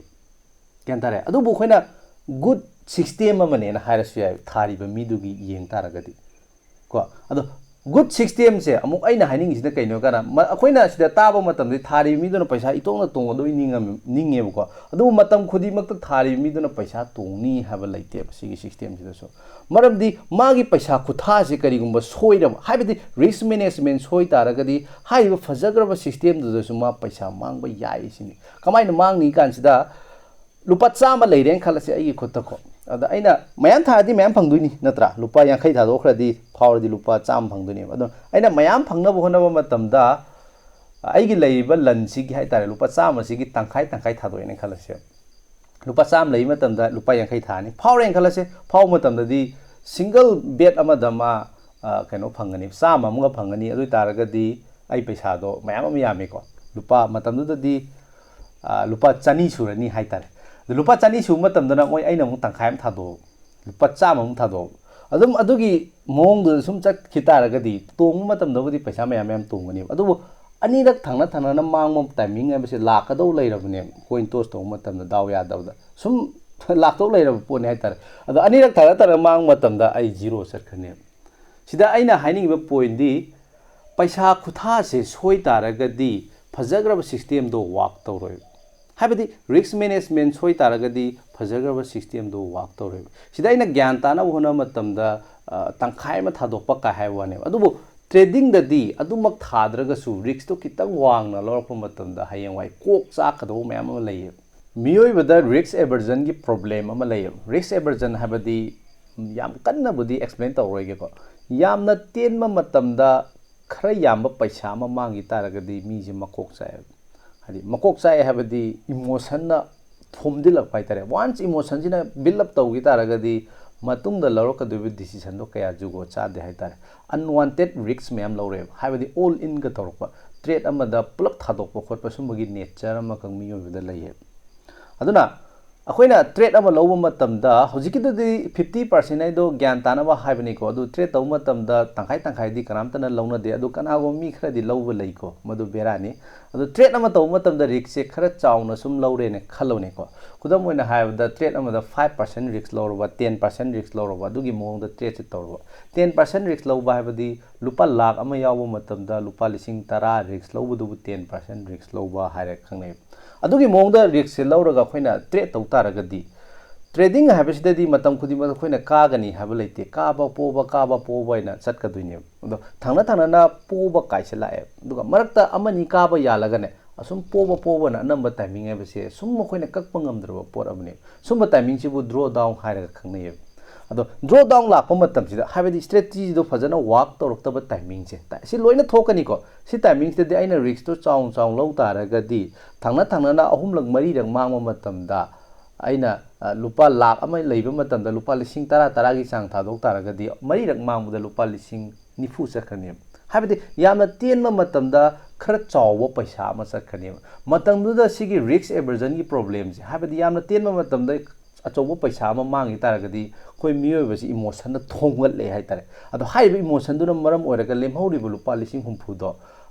ꯒ꯭ꯌꯥꯟ ꯇꯥꯔꯦ? ꯑꯗꯨꯕꯨ ꯑꯩꯈꯣꯏꯅ ꯒꯨꯗ ꯁꯤꯁꯇꯦꯝ ꯑꯃꯅꯦꯅ ꯍꯥꯏꯔꯁꯨ ꯌꯥꯏ, ꯊꯥꯔꯤꯕ ꯃꯤꯗꯨꯒꯤ ꯌꯦꯡ ꯇꯥꯔꯒꯗꯤ ꯀꯣ꯫ ꯑꯗꯣ ꯒꯨꯗ ꯁꯤꯁꯇꯦꯝꯁꯦ ꯑꯃꯨꯛ ꯑꯩꯅ ꯍꯥꯏꯅꯤꯡꯉꯤꯁꯤꯅ ꯀꯩꯅꯣ ꯀꯥꯟꯗ, ꯑꯩꯈꯣꯏꯅ ꯁꯤꯗ ꯇꯥꯕ ꯃꯇꯝꯗ ꯊꯥꯔꯤꯕ ꯃꯤꯗꯨꯅ ꯄꯩꯁꯥ ꯏꯇꯣꯛꯅ ꯇꯣꯡꯒꯗꯣꯏ ꯅꯤꯡꯉꯝꯃꯤ, ꯅꯤꯡꯉꯦꯕꯀꯣ꯫ ꯑꯗꯨꯕꯨ ꯃꯇꯝ ꯈꯨꯗꯤꯡꯃꯛꯇ ꯊꯥꯔꯤꯕ ꯃꯤꯗꯨꯅ ꯄꯩꯁꯥ ꯇꯣꯡꯅꯤ ꯍꯥꯏꯕ ꯂꯩꯇꯦꯕ ꯁꯤꯒꯤ ꯁꯤꯁꯇꯦꯝꯁꯤꯗꯁꯨ꯫ ꯃꯔꯝꯗꯤ ꯃꯥꯒꯤ ꯄꯩꯁꯥ ꯈꯨꯊꯥꯁꯦ ꯀꯔꯤꯒꯨꯝꯕ ꯁꯣꯏꯔꯕ, ꯍꯥꯏꯕꯗꯤ ꯔꯤꯁꯛ ꯃꯦꯅꯦꯖꯃꯦꯟ ꯁꯣꯏ ꯇꯥꯔꯒꯗꯤ, ꯍꯥꯏꯔꯤꯕ ꯐꯖꯈ꯭ꯔꯕ ꯁꯤꯁꯇꯦꯝꯗꯨꯗꯁꯨ ꯃꯥ ꯄꯩꯁꯥ ꯃꯥꯡꯕ ꯌꯥꯏ ꯁꯤꯅꯤ꯫ ꯀꯃꯥꯏꯅ ꯃꯥꯡꯅꯤ ꯀꯥꯟꯁꯤꯗ, ꯂꯨꯄꯥ ꯆꯥꯝꯃ ꯂꯩꯔꯦꯅ ꯈꯜꯂꯁꯦ ꯑꯩꯒꯤ ꯈꯨꯠꯇꯀꯣ꯫ ꯑꯗ ꯑꯩꯅ ꯃꯌꯥꯝ ꯊꯥꯔꯗꯤ ꯃꯌꯥꯝ ꯐꯪꯗꯣꯏꯅꯤ ꯅꯠꯇ꯭ꯔꯥ? ꯂꯨꯄꯥ ꯌꯥꯡꯈꯩ ꯊꯥꯗꯣꯛꯈ꯭ꯔꯗꯤ ꯐꯥꯎꯔꯗꯤ ꯂꯨꯄꯥ ꯆꯥꯝꯃ ꯐꯪꯗꯣꯏꯅꯦꯕ꯫ ꯑꯗꯣ ꯑꯩꯅ ꯃꯌꯥꯝ ꯐꯪꯅꯕ ꯍꯣꯠꯅꯕ ꯃꯇꯝꯗ ꯑꯩꯒꯤ ꯂꯩꯔꯤꯕ ꯂꯟꯁꯤꯒꯤ ꯍꯥꯏꯇꯥꯔꯦ, ꯂꯨꯄꯥ ꯆꯥꯝꯃꯁꯤꯒꯤ ꯇꯪꯈꯥꯏ ꯇꯪꯈꯥꯏ ꯊꯥꯗꯣꯛꯑꯦꯅ ꯈꯜꯂꯁꯦ꯫ ꯂꯨꯄꯥ ꯆꯥꯝꯃ ꯂꯩꯕ ꯃꯇꯝꯗ ꯂꯨꯄꯥ ꯌꯥꯡꯈꯩ ꯊꯥꯅꯤ, ꯐꯥꯎꯔꯦꯅ ꯈꯜꯂꯁꯦ꯫ ꯐꯥꯎꯕ ꯃꯇꯝꯗꯗꯤ ꯁꯤꯡꯒꯜ ꯕꯦꯠ ꯑꯃꯗ ꯃꯥ, ꯑ, ꯀꯩꯅꯣ ꯐꯪꯒꯅꯤ, ꯆꯥꯝꯃ ꯑꯃꯒ ꯐꯪꯒꯅꯤ꯫ ꯑꯗꯨ ꯑꯣꯏ ꯇꯥꯔꯒꯗꯤ ꯑꯩ ꯄꯩꯁꯥꯗꯣ ꯃꯌꯥꯝ ꯑꯃ ꯌꯥꯝꯃꯤꯀꯣ꯫ ꯂꯨꯄꯥ ꯃꯇꯝꯗꯨꯗꯗꯤ, ꯑ, ꯂꯨꯄꯥ ꯆꯅꯤ ꯁꯨꯔꯅꯤ ꯍꯥꯏꯇꯥꯔꯦ꯫ ꯑꯗꯨ ꯂꯨꯄꯥ ꯆꯅꯤ ꯁꯨꯕ ꯃꯇꯝꯗꯅ ꯃꯣꯏ, ꯑꯩꯅ ꯑꯃꯨꯛ ꯇꯪꯈꯥꯏ ꯑꯃ ꯊꯥꯗꯣꯛꯑꯣ, ꯂꯨꯄꯥ ꯆꯥꯝꯃ ꯑꯃꯨꯛ ꯊꯥꯗꯣꯛꯑꯣ꯫ ꯑꯗꯨꯝ ꯑꯗꯨꯒꯤ ꯃꯑꯣꯡꯗꯨꯗ ꯁꯨꯝ ꯆꯠꯈꯤ ꯇꯥꯔꯒꯗꯤ ꯇꯣꯡꯕ ꯃꯇꯝꯗꯕꯨꯗꯤ ꯄꯩꯁꯥ ꯃꯌꯥꯝ ꯃꯌꯥꯝ ꯇꯣꯡꯒꯅꯦꯕ꯫ ꯑꯗꯨꯕꯨ ꯑꯅꯤꯔꯛ ꯊꯪꯅ ꯊꯪꯅꯅ ꯃꯥꯡꯕ ꯇꯥꯏꯃꯤꯡ ꯍꯥꯏꯕꯁꯦ ꯂꯥꯛꯀꯗꯧ ꯂꯩꯔꯕꯅꯦꯕ꯫ ꯀꯣꯏꯟ ꯇꯣꯁ ꯇꯧꯕ ꯃꯇꯝꯗ ꯗꯥꯎ ꯌꯥꯗꯕꯗ ꯁꯨꯝ ꯂꯥꯛꯇꯧ ꯂꯩꯔꯕ ꯄꯣꯠꯅꯤ ꯍꯥꯏꯇꯥꯔꯦ꯫ ꯑꯗꯣ ꯑꯅꯤꯔꯛ ꯊꯪꯅ ꯊꯪꯅ ꯃꯥꯡꯕ ꯃꯇꯝꯗ ꯑꯩ ꯖꯤꯔꯣ ꯆꯠꯈ꯭ꯔꯅꯦꯕ꯫ ꯁꯤꯗ ꯑꯩꯅ ꯍꯥꯏꯅꯤꯡꯉꯤꯕ ꯄꯣꯏꯟꯗꯤ, ꯄꯩꯁꯥ ꯈꯨꯊꯥꯁꯦ ꯁꯣꯏ ꯇꯥꯔꯒꯗꯤ ꯐꯖꯈ꯭ꯔꯕ ꯁꯤꯁꯇꯦꯝꯗꯣ ꯋꯥꯛ ꯇꯧꯔꯣꯏꯕ꯫ ꯍꯥꯏꯕꯗꯤ ꯔꯤꯁꯛ ꯃꯦꯅꯦꯖꯃꯦꯟ ꯁꯣꯏ ꯇꯥꯔꯒꯗꯤ ꯐꯖꯈ꯭ꯔꯕ ꯁꯤꯁꯇꯦꯝꯗꯣ ꯋꯥꯛ ꯇꯧꯔꯣꯏꯕ꯫ ꯁꯤꯗ ꯑꯩꯅ ꯒ꯭ꯌꯥꯟ ꯇꯥꯅꯕ ꯍꯣꯠꯅꯕ ꯃꯇꯝꯗ, ꯑ, ꯇꯪꯈꯥꯏ ꯑꯃ ꯊꯥꯗꯣꯛꯄ ꯀꯥꯏ ꯍꯥꯏꯕ ꯋꯥꯅꯦꯕ꯫ ꯑꯗꯨꯕꯨ ꯇ꯭ꯔꯦꯗꯤꯡꯗꯗꯤ ꯑꯗꯨꯃꯛ ꯊꯥꯗ꯭ꯔꯒꯁꯨ ꯔꯤꯁꯛꯇꯣ ꯈꯤꯇꯪ ꯋꯥꯡꯅ ꯂꯧꯔꯛꯄ ꯃꯇꯝꯗ ꯍꯌꯦꯡꯋꯥꯏ ꯀꯣꯛ ꯆꯥꯛꯀꯗꯧꯕ ꯃꯌꯥꯝ ꯑꯃ ꯂꯩꯌꯦꯕ꯫ ꯃꯤꯑꯣꯏꯕꯗ ꯔꯤꯁꯛ ꯑꯦꯚꯔꯖꯟꯒꯤ ꯄ꯭ꯔꯣꯕ꯭ꯂꯦꯝ ꯑꯃ ꯂꯩꯌꯦꯕ꯫ ꯔꯤꯁꯛ ꯑꯦꯚꯔꯖꯟ ꯍꯥꯏꯕꯗꯤ, ꯌꯥꯝ ꯀꯟꯅꯕꯨꯗꯤ ꯑꯦꯛꯁꯄ꯭ꯂꯦꯟ ꯇꯧꯔꯣꯏꯒꯦꯀꯣ꯫ ꯌꯥꯝꯅ ꯇꯦꯟꯕ ꯃꯇꯝꯗ ꯈꯔ ꯌꯥꯝꯕ ꯄꯩꯁꯥ ꯑꯃ ꯃꯥꯡꯈꯤ ꯇꯥꯔꯒꯗꯤ ꯃꯤꯁꯦ ꯃꯀꯣꯛ ꯆꯥꯛꯑꯦꯕ꯫ ꯍꯥꯏꯗꯤ ꯃꯀꯣꯛ ꯆꯥꯛꯑꯦ ꯍꯥꯏꯕꯗꯤ ꯏꯃꯣꯁꯟꯅ ꯊꯣꯝꯖꯤꯜꯂꯛꯄ ꯍꯥꯏꯇꯥꯔꯦ꯫ ꯋꯥꯟꯁ ꯏꯃꯣꯁꯟꯁꯤꯅ ꯕꯤꯜ ꯑꯞ ꯇꯧꯈꯤ ꯇꯥꯔꯒꯗꯤ ꯃꯇꯨꯡꯗ ꯂꯧꯔꯛꯀꯗꯣꯏꯕ ꯗꯤꯁꯤꯖꯟꯗꯣ ꯀꯌꯥ ꯖꯨꯒꯣꯠ ꯆꯥꯗꯦ ꯍꯥꯏꯇꯥꯔꯦ꯫ ꯑꯟꯋꯥꯟꯇꯦꯠ ꯔꯤꯁꯛ ꯃꯌꯥꯝ ꯂꯧꯔꯦꯕ, ꯍꯥꯏꯕꯗꯤ ꯑꯣꯜ ꯏꯟꯒ ꯇꯧꯔꯛꯄ, ꯇ꯭ꯔꯦꯠ ꯑꯃꯗ ꯄꯨꯂꯞ ꯊꯥꯗꯣꯛꯄ ꯈꯣꯠꯄ ꯁꯨꯝꯕꯒꯤ ꯅꯦꯆꯔ ꯑꯃꯈꯛ ꯃꯤꯑꯣꯏꯕꯗ ꯂꯩꯌꯦꯕ꯫ ꯑꯗꯨꯅ ꯑꯩꯈꯣꯏꯅ ꯇ꯭ꯔꯦꯠ ꯑꯃ ꯂꯧꯕ ꯃꯇꯝꯗ, ꯍꯧꯖꯤꯛꯀꯤꯗꯨꯗꯤ ꯐꯤꯐꯇꯤ ꯄꯥꯔꯁꯦꯟ ꯍꯥꯏꯗꯣ ꯒ꯭ꯌꯥꯟ ꯇꯥꯅꯕ ꯍꯥꯏꯕꯅꯤꯀꯣ, ꯑꯗꯨ ꯇ꯭ꯔꯦꯠ ꯇꯧꯕ ꯃꯇꯝꯗ ꯇꯪꯈꯥꯏ ꯇꯪꯈꯥꯏꯗꯤ ꯀꯅꯥꯝꯇꯅ ꯂꯧꯅꯗꯦ, ꯑꯗꯨ ꯀꯅꯥꯒꯨꯝꯕ ꯃꯤ ꯈꯔꯗꯤ ꯂꯧꯕ ꯂꯩꯀꯣ, ꯃꯗꯨ ꯕꯦꯔꯥꯅꯤ꯫ ꯑꯗꯨ ꯇ꯭ꯔꯦꯠ ꯑꯃ ꯇꯧꯕ ꯃꯇꯝꯗ ꯔꯤꯛꯁꯁꯦ ꯈꯔ ꯆꯥꯎꯅ ꯁꯨꯝ ꯂꯧꯔꯦꯅ ꯈꯜꯂꯣꯅꯦꯀꯣ꯫ ꯈꯨꯗꯝ ꯑꯣꯏꯅ ꯍꯥꯏꯔꯕꯗ, ꯇ꯭ꯔꯦꯠ ꯑꯃꯗ ꯐꯥꯏꯚ ꯄꯥꯔꯁꯦꯟ ꯔꯤꯛꯁ ꯂꯧꯔꯕ, ꯇꯦꯟ ꯄꯥꯔꯁꯦꯟ ꯔꯤꯛꯁ ꯂꯧꯔꯕ, ꯑꯗꯨꯒꯤ ꯃꯑꯣꯡꯗ ꯇ꯭ꯔꯦꯠꯁꯦ ꯇꯧꯔꯕ꯫ ꯇꯦꯟ ꯄꯥꯔꯁꯦꯟ ꯔꯤꯛꯁ ꯂꯧꯕ ꯍꯥꯏꯕꯗꯤ ꯂꯨꯄꯥ ꯂꯥꯛ ꯑꯃ ꯌꯥꯎꯕ ꯃꯇꯝꯗ ꯂꯨꯄꯥ ꯂꯤꯁꯤꯡ ꯇꯔꯥ ꯔꯤꯛꯁ ꯂꯧꯕꯗꯨꯕꯨ ꯇꯦꯟ ꯄꯥꯔꯁꯦꯟ ꯔꯤꯛꯁ ꯂꯧꯕ ꯍꯥꯏꯔ ꯈꯪꯅꯩ꯫ ꯑꯗꯨꯒꯤ ꯃꯑꯣꯡꯗ ꯔꯤꯛꯁꯁꯦ ꯂꯧꯔꯒ ꯑꯩꯈꯣꯏꯅ ꯇ꯭ꯔꯦꯠ ꯇꯧ ꯇꯥꯔꯒꯗꯤ, ꯇ꯭ꯔꯦꯗꯤꯡ ꯍꯥꯏꯕꯁꯤꯗꯗꯤ ꯃꯇꯝ ꯈꯨꯗꯤꯡꯃꯛ ꯑꯩꯈꯣꯏꯅ ꯀꯥꯒꯅꯤ ꯍꯥꯏꯕ ꯂꯩꯇꯦ, ꯀꯥꯕ ꯄꯣꯕ, ꯀꯥꯕ ꯄꯣꯕ ꯍꯥꯏꯅ ꯆꯠꯀꯗꯣꯏꯅꯦꯕ꯫ ꯑꯗꯣ ꯊꯪꯅ ꯊꯪꯅꯅ ꯄꯣꯕ ꯀꯥꯏꯁꯦ ꯂꯥꯛꯑꯦ, ꯑꯗꯨꯒ ꯃꯔꯛꯇ ꯑꯃꯅꯤ ꯀꯥꯕ ꯌꯥꯜꯂꯒꯅꯦ, ꯑꯁꯨꯝ ꯄꯣꯕ ꯄꯣꯕꯅ ꯑꯅꯝꯕ ꯇꯥꯏꯃꯤꯡ ꯍꯥꯏꯕꯁꯦ ꯁꯨꯝ ꯑꯩꯈꯣꯏꯅ ꯀꯛꯄ ꯉꯝꯗ꯭ꯔꯕ ꯄꯣꯠ ꯑꯃꯅꯦꯕ꯫ ꯁꯨꯝꯕ ꯇꯥꯏꯃꯤꯡꯁꯤꯕꯨ ꯗ꯭ꯔꯣ ꯗꯥꯎꯟ ꯍꯥꯏꯔꯒ ꯈꯪꯅꯩꯌꯦꯕ꯫ ꯑꯗꯣ ꯗ꯭ꯔꯣ ꯗꯥꯎꯟ ꯂꯥꯛꯄ ꯃꯇꯝꯁꯤꯗ, ꯍꯥꯏꯕꯗꯤ ꯏꯁꯇ꯭ꯔꯦꯇꯤꯖꯤꯗꯣ ꯐꯖꯅ ꯋꯥꯛ ꯇꯧꯔꯛꯇꯕ ꯇꯥꯏꯃꯤꯡꯁꯦ, ꯁꯤ ꯂꯣꯏꯅ ꯊꯣꯛꯀꯅꯤꯀꯣ꯫ ꯁꯤ ꯇꯥꯏꯃꯤꯡꯁꯤꯗꯗꯤ ꯑꯩꯅ ꯔꯤꯛꯁꯇꯣ ꯆꯥꯎꯅ ꯆꯥꯎꯅ ꯂꯧ ꯇꯥꯔꯒꯗꯤ, ꯊꯪꯅ ꯊꯪꯅꯅ ꯑꯍꯨꯝꯂꯛ ꯃꯔꯤꯔꯛ ꯃꯥꯡꯕ ꯃꯇꯝꯗ ꯑꯩꯅ, ꯑ, ꯂꯨꯄꯥ ꯂꯥꯛ ꯑꯃ ꯂꯩꯕ ꯃꯇꯝꯗ ꯂꯨꯄꯥ ꯂꯤꯁꯤꯡ ꯇꯔꯥ, ꯇꯔꯥꯒꯤ ꯆꯥꯡ ꯊꯥꯗꯣꯛ ꯇꯥꯔꯒꯗꯤ, ꯃꯔꯤꯔꯛ ꯃꯥꯡꯕꯗ ꯂꯨꯄꯥ ꯂꯤꯁꯤꯡ ꯅꯤꯐꯨ ꯆꯠꯈ꯭ꯔꯅꯦꯕ꯫ ꯍꯥꯏꯕꯗꯤ ꯌꯥꯝꯅ ꯇꯦꯟꯕ ꯃꯇꯝꯗ ꯈꯔ ꯆꯥꯎꯕ ꯄꯩꯁꯥ ꯑꯃ ꯆꯠꯈ꯭ꯔꯅꯦꯕ꯫ ꯃꯇꯝꯗꯨꯗ ꯁꯤꯒꯤ ꯔꯤꯛꯁ ꯑꯦꯕꯔꯖꯟꯒꯤ ꯄ꯭ꯔꯣꯕ꯭ꯂꯦꯝꯁꯦ, ꯍꯥꯏꯕꯗꯤ ꯌꯥꯝꯅ ꯇꯦꯟꯕ ꯃꯇꯝꯗ ꯑꯆꯧꯕ ꯄꯩꯁꯥ ꯑꯃ ꯃꯥꯡꯈꯤ ꯇꯥꯔꯒꯗꯤ, ꯑꯩꯈꯣꯏ ꯃꯤꯑꯣꯏꯕꯁꯤ ꯏꯃꯣꯁꯟꯅ ꯊꯣꯝꯒꯠꯂꯦ ꯍꯥꯏꯇꯥꯔꯦ꯫ ꯑꯗꯣ ꯍꯥꯏꯔꯤꯕ ꯏꯃꯣꯁꯟꯗꯨꯅ ꯃꯔꯝ ꯑꯣꯏꯔꯒ ꯂꯦꯝꯍꯧꯔꯤꯕ ꯂꯨꯄꯥ ꯂꯤꯁꯤꯡ ꯍꯨꯝꯐꯨꯗꯣ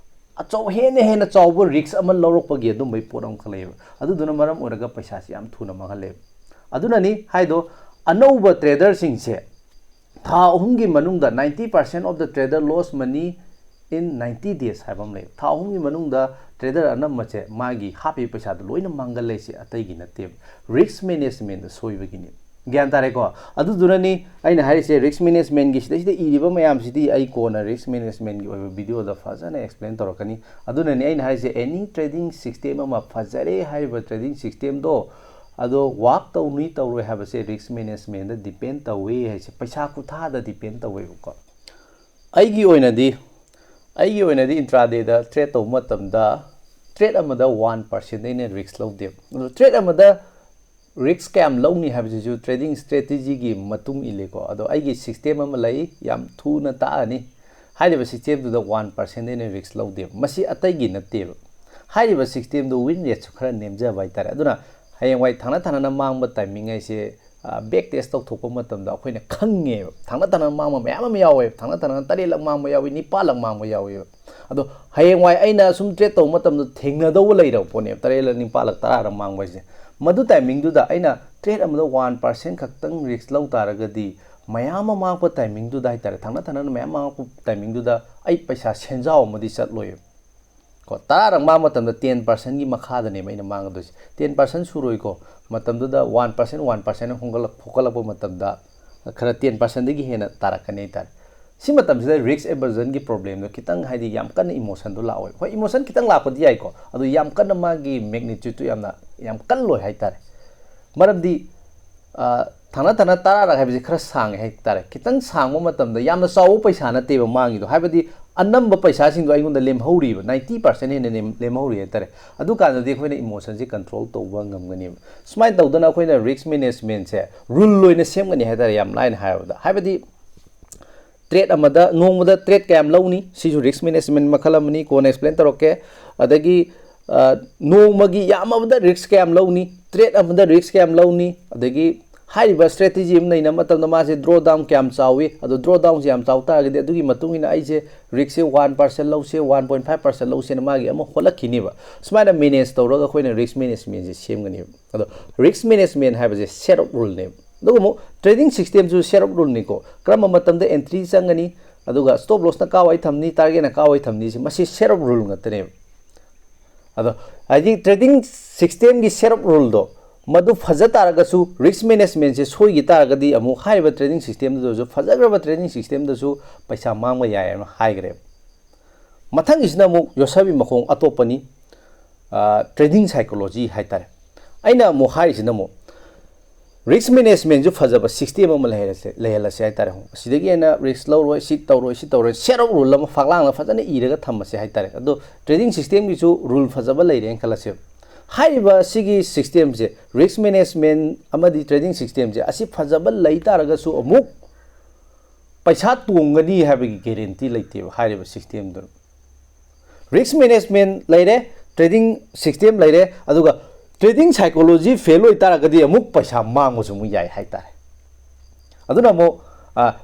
ꯑꯆꯧ-, ꯍꯦꯟꯅ ꯍꯦꯟꯅ ꯆꯥꯎꯕ ꯔꯤꯛꯁ ꯑꯃ ꯂꯧꯔꯛꯄꯒꯤ ꯑꯗꯨꯝꯕꯒꯤ ꯄꯣꯠ ꯑꯃꯈꯛ ꯂꯩꯌꯦꯕ꯫ ꯑꯗꯨꯗꯨꯅ ꯃꯔꯝ ꯑꯣꯏꯔꯒ ꯄꯩꯁꯥꯁꯤ ꯌꯥꯝ ꯊꯨꯅ ꯃꯥꯡꯍꯜꯂꯦꯕ꯫ ꯑꯗꯨꯅꯅꯤ ꯍꯥꯏꯗꯣ, ꯑꯅꯧꯕ ꯇ꯭ꯔꯦꯗꯔꯁꯤꯡꯁꯦ ꯊꯥ ꯑꯍꯨꯝꯒꯤ ꯃꯅꯨꯡꯗ ninety percent of the trader lost money in ninety days ꯍꯥꯏꯕ ꯑꯃ ꯂꯩ꯫ ꯊꯥ ꯑꯍꯨꯝꯒꯤ ꯃꯅꯨꯡꯗ ꯇ꯭ꯔꯦꯗꯔ ꯑꯅꯝꯕꯁꯦ ꯃꯥꯒꯤ ꯍꯥꯞꯄꯤꯕ ꯄꯩꯁꯥꯗꯣ ꯂꯣꯏꯅ ꯃꯥꯡꯒꯜꯂꯦꯁꯦ ꯑꯇꯩꯒꯤ ꯅꯠꯇꯦꯕ, ꯔꯤꯛꯁ ꯃꯦꯅꯦꯖꯃꯦꯟꯗ ꯁꯣꯏꯕꯒꯤꯅꯤ꯫ ꯒ꯭ꯌꯥꯟ ꯇꯥꯔꯦꯀꯣ? ꯑꯗꯨꯗꯨꯅꯅꯤ ꯑꯩꯅ ꯍꯥꯏꯔꯤꯁꯦ, ꯔꯤꯛꯁ ꯃꯦꯅꯦꯖꯃꯦꯟꯒꯤ ꯁꯤꯗꯩꯁꯤꯗ ꯏꯔꯤꯕ ꯃꯌꯥꯝꯁꯤꯗꯤ ꯑꯩ ꯀꯣꯟꯅ ꯔꯤꯛꯁ ꯃꯦꯅꯦꯖꯃꯦꯟꯒꯤ ꯑꯣꯏꯕ ꯚꯤꯗꯤꯑꯣꯗ ꯐꯖꯅ ꯑꯦꯛꯁꯄ꯭ꯂꯦꯟ ꯇꯧꯔꯛꯀꯅꯤ꯫ ꯑꯗꯨꯅꯅꯤ ꯑꯩꯅ ꯍꯥꯏꯔꯤꯁꯦ, ꯑꯦꯅꯤ ꯇ꯭ꯔꯦꯗꯤꯡ ꯁꯤꯁꯇꯦꯝ ꯑꯃ ꯐꯖꯔꯦ ꯍꯥꯏꯔꯤꯕ ꯇ꯭ꯔꯦꯗꯤꯡ ꯁꯤꯁꯇꯦꯝꯗꯣ, ꯑꯗꯣ ꯋꯥꯛ ꯇꯧꯅꯤ ꯇꯧꯔꯣꯏ ꯍꯥꯏꯕꯁꯦ ꯔꯤꯛꯁ ꯃꯦꯅꯦꯖꯃꯦꯟꯗ ꯗꯤꯄꯦꯟ ꯇꯧꯋꯤ ꯍꯥꯏꯁꯦ, ꯄꯩꯁꯥ ꯈꯨꯊꯥꯗ ꯗꯤꯄꯦꯟ ꯇꯧꯋꯦꯕꯀꯣ꯫ ꯑꯩꯒꯤ ꯑꯣꯏꯅꯗꯤ, ꯑꯩꯒꯤ ꯑꯣꯏꯅꯗꯤ ꯏꯟꯇ꯭ꯔꯥꯗꯦꯗ ꯇ꯭ꯔꯦꯠ ꯇꯧꯕ ꯃꯇꯝꯗ, ꯇ꯭ꯔꯦꯠ ꯑꯃꯗ ꯋꯥꯟ ꯄꯥꯔꯁꯦꯟꯗꯩꯅ ꯔꯤꯛꯁ ꯂꯧꯗꯦꯕ꯫ ꯑꯗꯣ ꯇ꯭ꯔꯦꯠ ꯑꯃꯗ ꯔꯤꯛꯁ ꯀꯌꯥꯝ ꯂꯧꯅꯤ ꯍꯥꯏꯕꯁꯤꯁꯨ ꯇ꯭ꯔꯦꯗꯤꯡ ꯁ꯭ꯇ꯭ꯔꯦꯇꯦꯖꯤꯒꯤ ꯃꯇꯨꯡ ꯏꯜꯂꯦꯀꯣ꯫ ꯑꯗꯣ ꯑꯩꯒꯤ ꯁꯤꯁꯇꯦꯝ ꯑꯃ ꯂꯩ, ꯌꯥꯝ ꯊꯨꯅ ꯇꯥꯛꯑꯅꯤ꯫ ꯍꯥꯏꯔꯤꯕ ꯁꯤꯁꯇꯦꯝꯗꯨꯗ ꯋꯥꯟ ꯄꯥꯔꯁꯦꯟꯗꯩꯅ ꯔꯤꯛꯁ ꯂꯧꯗꯦꯕ꯫ ꯃꯁꯤ ꯑꯇꯩꯒꯤ ꯅꯠꯇꯦꯕ꯫ ꯍꯥꯏꯔꯤꯕ ꯁꯤꯁꯇꯦꯝꯗꯨ ꯋꯤꯟ ꯔꯦꯠꯁꯨ ꯈꯔ ꯅꯦꯝꯖꯕ ꯍꯥꯏꯇꯥꯔꯦ꯫ ꯑꯗꯨꯅ ꯍꯌꯦꯡꯋꯥꯏ ꯊꯪꯅ ꯊꯪꯅꯅ ꯃꯥꯡꯕ ꯇꯥꯏꯃꯤꯡ ꯍꯥꯏꯁꯦ ꯕꯦꯛ ꯇꯦꯁ ꯇꯧꯊꯣꯛꯄ ꯃꯇꯝꯗ ꯑꯩꯈꯣꯏꯅ ꯈꯪꯉꯦꯕ꯫ ꯊꯪꯅ ꯊꯪꯅꯅ ꯃꯥꯡꯕ ꯃꯌꯥꯝ ꯑꯃ ꯌꯥꯎꯋꯦꯕ꯫ ꯊꯪꯅ ꯊꯪꯅꯅ ꯇꯔꯦꯠꯂꯛ ꯃꯥꯡꯕ ꯌꯥꯎꯏ, ꯅꯤꯄꯥꯜꯂꯛ ꯃꯥꯡꯕ ꯌꯥꯎꯏꯕ꯫ ꯑꯗꯣ ꯍꯌꯦꯡꯋꯥꯏ ꯑꯩꯅ ꯁꯨꯝ ꯇ꯭ꯔꯦꯠ ꯇꯧꯕ ꯃꯇꯝꯗ ꯊꯦꯡꯅꯗꯧꯕ ꯂꯩꯔꯕ ꯄꯣꯠꯅꯦꯕ, ꯇꯔꯦꯠꯂꯛ, ꯅꯤꯄꯥꯜꯂꯛ, ꯇꯔꯥꯔꯛ ꯃꯥꯡꯕ ꯍꯥꯏꯁꯦ꯫ ꯃꯗꯨ ꯇꯥꯏꯃꯤꯡꯗꯨꯗ ꯑꯩꯅ ꯇ꯭ꯔꯦꯠ ꯑꯃꯗ ꯋꯥꯟ ꯄꯥꯔꯁꯦꯟ ꯈꯛꯇꯪ ꯔꯤꯛꯁ ꯂꯧ ꯇꯥꯔꯒꯗꯤ, ꯃꯌꯥꯝ ꯑꯃ ꯃꯥꯡꯉꯛꯄ ꯇꯥꯏꯃꯤꯡꯗꯨꯗ ꯍꯥꯏꯇꯥꯔꯦ, ꯊꯪꯅ ꯊꯪꯅꯅ ꯃꯌꯥꯝ ꯃꯥꯡꯉꯛꯄ ꯇꯥꯏꯃꯤꯡꯗꯨꯗ ꯑꯩ ꯄꯩꯁꯥ ꯁꯦꯟꯖꯥꯎ ꯑꯃꯗꯤ ꯆꯠꯂꯣꯏꯕ꯫ ꯀꯣ, ꯇꯔꯥꯔꯛ ꯃꯥꯡꯕ ꯃꯇꯝꯗ ꯇꯦꯟ ꯄꯥꯔꯁꯦꯟꯒꯤ ꯃꯈꯥꯗꯅꯦꯕ ꯑꯩꯅ ꯃꯥꯡꯒꯗꯣꯏꯁꯦ꯫ ꯇꯦꯟ ꯄꯥꯔꯁꯦꯟ ꯁꯨꯔꯣꯏꯀꯣ꯫ ꯃꯇꯝꯗꯨꯗ ꯋꯥꯟ ꯄꯥꯔꯁꯦꯟ, ꯋꯥꯟ ꯄꯥꯔꯁꯦꯟ ꯍꯣꯡꯒꯠꯂꯛ-, ꯍꯣꯡꯒꯠꯂꯛꯄ ꯃꯇꯝꯗ ꯈꯔ ꯇꯦꯟ ꯄꯥꯔꯁꯦꯟꯗꯒꯤ ꯍꯦꯟꯅ ꯇꯥꯔꯛꯀꯅꯤ ꯍꯥꯏꯇꯥꯔꯦ꯫ ꯁꯤ ꯃꯇꯝꯁꯤꯗ ꯔꯤꯛꯁ ꯑꯦꯕꯔꯖꯟꯒꯤ ꯄ꯭ꯔꯣꯕ꯭ꯂꯦꯝꯗꯣ ꯈꯤꯇꯪ, ꯍꯥꯏꯗꯤ, ꯌꯥꯝ ꯀꯟꯅ ꯏꯃꯣꯁꯟꯗꯣ ꯂꯥꯛꯑꯣꯏ꯫ ꯍꯣꯏ, ꯏꯃꯣꯁꯟ ꯈꯤꯇꯪ ꯂꯥꯛꯄꯗꯤ ꯌꯥꯏꯀꯣ, ꯑꯗꯣ ꯌꯥꯝ ꯀꯟꯅ ꯃꯥꯒꯤ ꯃꯦꯒꯅꯤꯇ꯭ꯌꯨꯠꯇꯨ ꯌꯥꯝꯅ, ꯌꯥꯝ ꯀꯜꯂꯣꯏ ꯍꯥꯏꯇꯥꯔꯦ꯫ ꯃꯔꯝꯗꯤ, ꯑ, ꯊꯪꯅ ꯊꯪꯅ ꯇꯔꯥꯔꯛ ꯍꯥꯏꯕꯁꯤ ꯈꯔ ꯁꯥꯡꯉꯦ ꯍꯥꯏꯇꯥꯔꯦ꯫ ꯈꯤꯇꯪ ꯁꯥꯡꯕ ꯃꯇꯝꯗ ꯌꯥꯝꯅ ꯆꯥꯎꯕ ꯄꯩꯁꯥ ꯅꯠꯇꯦꯕ ꯃꯥꯡꯉꯤꯗꯣ, ꯍꯥꯏꯕꯗꯤ ꯑꯅꯝꯕ ꯄꯩꯁꯥꯁꯤꯡꯗꯣ ꯑꯩꯉꯣꯟꯗ ꯂꯦꯝꯍꯧꯔꯤꯕ, ꯅꯥꯏꯟꯇꯤ ꯄꯥꯔꯁꯦꯟ ꯍꯦꯟꯅ ꯂꯦꯝ-, ꯂꯦꯝꯍꯧꯔꯤ ꯍꯥꯏꯇꯥꯔꯦ꯫ ꯑꯗꯨꯀꯥꯟꯗꯗꯤ ꯑꯩꯈꯣꯏꯅ ꯏꯃꯣꯁꯟꯁꯦ ꯀꯟꯇ꯭ꯔꯣꯜ ꯇꯧꯕ ꯉꯝꯒꯅꯦꯕ꯫ ꯁꯨꯃꯥꯏꯅ ꯇꯧꯗꯅ ꯑꯩꯈꯣꯏꯅ ꯔꯤꯛꯁ ꯃꯦꯅꯦꯖꯃꯦꯟꯁꯦ ꯔꯨꯜ ꯑꯣꯏꯅ ꯁꯦꯝꯒꯅꯤ ꯍꯥꯏꯇꯥꯔꯦ, ꯌꯥꯝ ꯂꯥꯏꯅ ꯍꯥꯏꯔꯕꯗ꯫ ꯍꯥꯏꯕꯗꯤ, ꯇ꯭ꯔꯦꯠ ꯑꯃꯗ, ꯅꯣꯡꯃꯗ ꯇ꯭ꯔꯦꯠ ꯀꯌꯥꯝ ꯂꯧꯅꯤ, ꯁꯤꯁꯨ ꯔꯤꯛꯁ ꯃꯦꯅꯦꯖꯃꯦꯟ ꯃꯈꯜ ꯑꯃꯅꯤ, ꯀꯣꯟꯅ ꯑꯦꯛꯁꯄ꯭ꯂꯦꯟ ꯇꯧꯔꯛꯀꯦ꯫ ꯑꯗꯒꯤ, ꯑ, ꯅꯣꯡꯃꯒꯤ ꯌꯥꯝꯃꯕꯗ ꯔꯤꯛꯁ ꯀꯌꯥꯝ ꯂꯧꯅꯤ, ꯇ꯭ꯔꯦꯠ ꯑꯃꯗ ꯔꯤꯛꯁ ꯀꯌꯥꯝ ꯂꯧꯅꯤ, ꯑꯗꯒꯤ ꯍꯥꯏꯔꯤꯕ ꯁ꯭ꯇ꯭ꯔꯦꯇꯦꯖꯤ ꯑꯃ ꯅꯩꯅꯕ ꯃꯇꯝꯗ ꯃꯥꯁꯦ ꯗ꯭ꯔꯣ ꯗꯥꯎꯟ ꯀꯌꯥꯝ ꯆꯥꯎꯏ, ꯑꯗꯣ ꯗ꯭ꯔꯣ ꯗꯥꯎꯟꯁꯦ ꯌꯥꯝ ꯆꯥꯎ ꯇꯥꯔꯒꯗꯤ ꯑꯗꯨꯒꯤ ꯃꯇꯨꯡ ꯏꯟꯅ ꯑꯩꯁꯦ ꯔꯤꯛꯁꯁꯦ ꯋꯥꯟ ꯄꯥꯔꯁꯦꯟ ꯂꯧꯁꯦ, ꯋꯥꯟ ꯄꯣꯏꯟ ꯐꯥꯏꯚ ꯄꯥꯔꯁꯦꯟ ꯂꯧꯁꯦꯅ ꯃꯥꯒꯤ ꯑꯃ ꯍꯣꯠꯂꯛꯈꯤꯅꯦꯕ꯫ ꯁꯨꯃꯥꯏꯅ ꯃꯦꯅꯦꯖ ꯇꯧꯔꯒ ꯑꯩꯈꯣꯏꯅ ꯔꯤꯛꯁ ꯃꯦꯅꯦꯖꯃꯦꯟꯁꯦ ꯁꯦꯝꯒꯅꯦꯕ꯫ ꯑꯗꯣ ꯔꯤꯛꯁ ꯃꯦꯅꯦꯖꯃꯦꯟ ꯍꯥꯏꯕꯁꯦ ꯁꯦꯠ ꯑꯣꯐ ꯔꯨꯜꯅꯦꯕ꯫ ꯑꯗꯨꯒ ꯑꯃꯨꯛ ꯇ꯭ꯔꯦꯗꯤꯡ ꯁꯤꯁꯇꯦꯝꯁꯨ ꯁꯦꯠ ꯑꯣꯐ ꯔꯨꯜꯅꯤꯀꯣ꯫ ꯀꯔꯝꯕ ꯃꯇꯝꯗ ꯑꯦꯟꯇ꯭ꯔꯤ ꯆꯪꯒꯅꯤ, ꯑꯗꯨꯒ ꯁ꯭ꯇꯣꯞ ꯂꯣꯁꯅ ꯀꯥꯋꯥꯏ ꯊꯝꯅꯤ, ꯇꯥꯔꯒꯦꯠꯅ ꯀꯥꯋꯥꯏ ꯊꯝꯅꯤ, ꯁꯤ ꯃꯁꯤ ꯁꯦꯠ ꯑꯣꯐ ꯔꯨꯜ ꯉꯥꯛꯇꯅꯦꯕ꯫ ꯑꯗꯣ ꯍꯥꯏꯗꯤ ꯇ꯭ꯔꯦꯗꯤꯡ ꯁꯤꯁꯇꯦꯝꯒꯤ ꯁꯦꯠ ꯑꯣꯐ ꯔꯨꯜꯗꯣ ꯃꯗꯨ ꯐꯖ ꯇꯥꯔꯒꯁꯨ, ꯔꯤꯛꯁ ꯃꯦꯅꯦꯖꯃꯦꯟꯁꯦ ꯁꯣꯏꯈꯤ ꯇꯥꯔꯒꯗꯤ, ꯑꯃꯨꯛ ꯍꯥꯏꯔꯤꯕ ꯇ꯭ꯔꯦꯗꯤꯡ ꯁꯤꯁꯇꯦꯝꯗꯨꯗꯁꯨ, ꯐꯖꯈ꯭ꯔꯕ ꯇ꯭ꯔꯦꯗꯤꯡ ꯁꯤꯁꯇꯦꯝꯗꯁꯨ ꯄꯩꯁꯥ ꯃꯥꯡꯕ ꯌꯥꯏ ꯍꯥꯏꯅ ꯍꯥꯏꯈ꯭ꯔꯦꯕ꯫ ꯃꯊꯪꯒꯤꯁꯤꯅ ꯑꯃꯨꯛ ꯌꯣꯠꯁꯕꯤ ꯃꯈꯣꯡ ꯑꯇꯣꯞꯄꯅꯤ, ꯇ꯭ꯔꯦꯗꯤꯡ ꯁꯥꯏꯀꯣꯂꯣꯖꯤ ꯍꯥꯏꯇꯥꯔꯦ꯫ ꯑꯩꯅ ꯑꯃꯨꯛ ꯍꯥꯏꯔꯤꯁꯤꯅ ꯑꯃꯨꯛ ꯔꯤꯛꯁ ꯃꯦꯅꯦꯖꯃꯦꯟꯁꯨ ꯐꯖꯕ ꯁꯤꯁꯇꯦꯝ ꯑꯃ ꯂꯩꯍꯜꯂꯁꯦ, ꯂꯩꯍꯜꯂꯁꯦ ꯍꯥꯏꯇꯥꯔꯦ꯫ ꯑꯁꯤꯗꯒꯤ ꯍꯦꯟꯅ ꯔꯤꯛꯁ ꯂꯧꯔꯣꯏ, ꯁꯤ ꯇꯧꯔꯣꯏ, ꯁꯤ ꯇꯧꯔꯣꯏ, ꯁꯦꯠ ꯑꯣꯐ ꯔꯨꯜ ꯑꯃ ꯐꯥꯛꯂꯥꯡꯅ ꯐꯖꯅ ꯏꯔꯒ ꯊꯝꯃꯁꯦ ꯍꯥꯏꯇꯥꯔꯦ꯫ ꯑꯗꯣ ꯇ꯭ꯔꯦꯗꯤꯡ ꯁꯤꯁꯇꯦꯝꯒꯤꯁꯨ ꯔꯨꯜ ꯐꯖꯕ ꯂꯩꯔꯦꯅ ꯈꯜꯂꯁꯦꯕ꯫ ꯍꯥꯏꯔꯤꯕ ꯁꯤꯒꯤ ꯁꯤꯁꯇꯦꯝꯁꯦ, ꯔꯤꯛꯁ ꯃꯦꯅꯦꯖꯃꯦꯟ ꯑꯃꯗꯤ ꯇ꯭ꯔꯦꯗꯤꯡ ꯁꯤꯁꯇꯦꯝꯁꯦ, ꯑꯁꯤ ꯐꯖꯕ ꯂꯩ ꯇꯥꯔꯒꯁꯨ ꯑꯃꯨꯛ ꯄꯩꯁꯥ ꯇꯣꯡꯒꯅꯤ ꯍꯥꯏꯕꯒꯤ ꯒꯦꯔꯦꯟꯇꯤ ꯂꯩꯇꯦꯕ ꯍꯥꯏꯔꯤꯕ ꯁꯤꯁꯇꯦꯝꯗꯨꯅ꯫ ꯔꯤꯛꯁ ꯃꯦꯅꯦꯖꯃꯦꯟ ꯂꯩꯔꯦ, ꯇ꯭ꯔꯦꯗꯤꯡ ꯁꯤꯁꯇꯦꯝ ꯂꯩꯔꯦ, ꯑꯗꯨꯒ Trading psychology fail ꯑꯣꯏꯇꯥꯔꯒꯗꯤ ꯑꯃꯨꯛ ꯄꯩꯁꯥ ꯃꯥꯡꯕꯁꯨ ꯑꯃꯨꯛ ꯌꯥꯏ ꯍꯥꯏꯇꯥꯔꯦ꯫ ꯑꯗꯨꯅ ꯑꯃꯨꯛ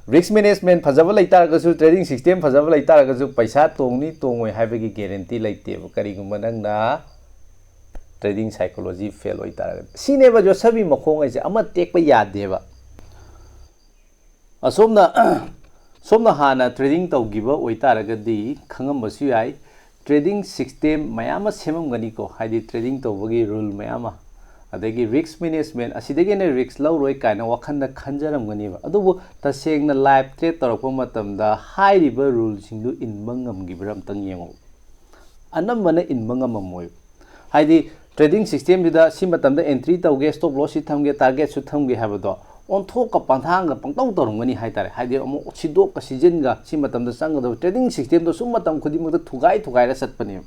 risk management ꯐꯖꯕ ꯂꯩꯇꯥꯔꯒꯁꯨ, trading system ꯐꯖꯕ ꯂꯩꯇꯥꯔꯒꯁꯨ, ꯄꯩꯁꯥ ꯇꯣꯡꯅꯤ ꯇꯣꯡꯉꯣꯏ ꯍꯥꯏꯕꯒꯤ guarantee ꯂꯩꯇꯦꯕ, ꯀꯔꯤꯒꯨꯝꯕ ꯅꯪꯅ trading psychology fail ꯑꯣꯏꯇꯥꯔꯒꯗꯤ꯫ ꯁꯤꯅꯦꯕ ꯌꯣꯠꯁꯕꯤ ꯃꯈꯣꯡ ꯍꯥꯏꯁꯦ, ꯑꯃ ꯇꯦꯛꯄ ꯌꯥꯗꯦꯕ꯫ ꯑꯁꯣꯝꯅ ꯁꯣꯝꯅ ꯍꯥꯟꯅ trading ꯇꯧꯈꯤꯕ ꯑꯣꯏꯇꯥꯔꯒꯗꯤ ꯈꯪꯉꯝꯕꯁꯨ ꯌꯥꯏ, trading system ꯃꯌꯥꯝ ꯑꯃ ꯁꯦꯝꯃꯝꯒꯅꯤꯀꯣ, ꯍꯥꯏꯗꯤ trading ꯇꯧꯕꯒꯤ rule ꯃꯌꯥꯝ ꯑꯃ, ꯑꯗꯒꯤ risk management, ꯑꯁꯤꯗꯒꯤ ꯍꯦꯟꯅ risk ꯂꯧꯔꯣꯏ ꯀꯥꯏꯅ ꯋꯥꯈꯜꯗ ꯈꯟꯖꯔꯝꯒꯅꯦꯕ꯫ ꯑꯗꯨꯕꯨ ꯇꯁꯦꯡꯅ live trade ꯇꯧꯔꯛꯄ ꯃꯇꯝꯗ ꯍꯥꯏꯔꯤꯕ ruleꯁꯤꯡꯗꯨ ꯏꯟꯕ ꯉꯝꯈꯤꯕ꯭ꯔꯥ ꯑꯝꯇꯪ ꯌꯦꯡꯉꯨ꯫ ꯑꯅꯝꯕꯅ ꯏꯟꯕ ꯉꯝꯃꯝꯃꯣꯏ꯫ ꯍꯥꯏꯗꯤ trading systemꯁꯤꯗ ꯁꯤ ꯃꯇꯝꯗ entry ꯇꯧꯒꯦ, stop lossꯁꯤ ꯊꯝꯒꯦ, targetꯁꯨ ꯊꯝꯒꯦ ꯍꯥꯏꯕꯗꯣ ꯑꯣꯟꯊꯣꯛꯀ ꯄꯟꯊꯥꯡꯒ ꯄꯪꯇꯧ ꯇꯧꯔꯝꯒꯅꯤ ꯍꯥꯏꯇꯥꯔꯦ꯫ ꯍꯥꯏꯗꯤ ꯑꯃꯨꯛ ꯁꯤꯗꯣꯛꯀ ꯁꯤꯖꯤꯟꯒ ꯁꯤ ꯃꯇꯝꯗ ꯆꯪꯒꯗꯕ trading systemꯗꯣ ꯁꯨꯝ ꯃꯇꯝ ꯈꯨꯗꯤꯡꯃꯛꯇ ꯊꯨꯒꯥꯏ ꯊꯨꯒꯥꯏꯔ ꯆꯠꯄꯅꯦꯕ꯫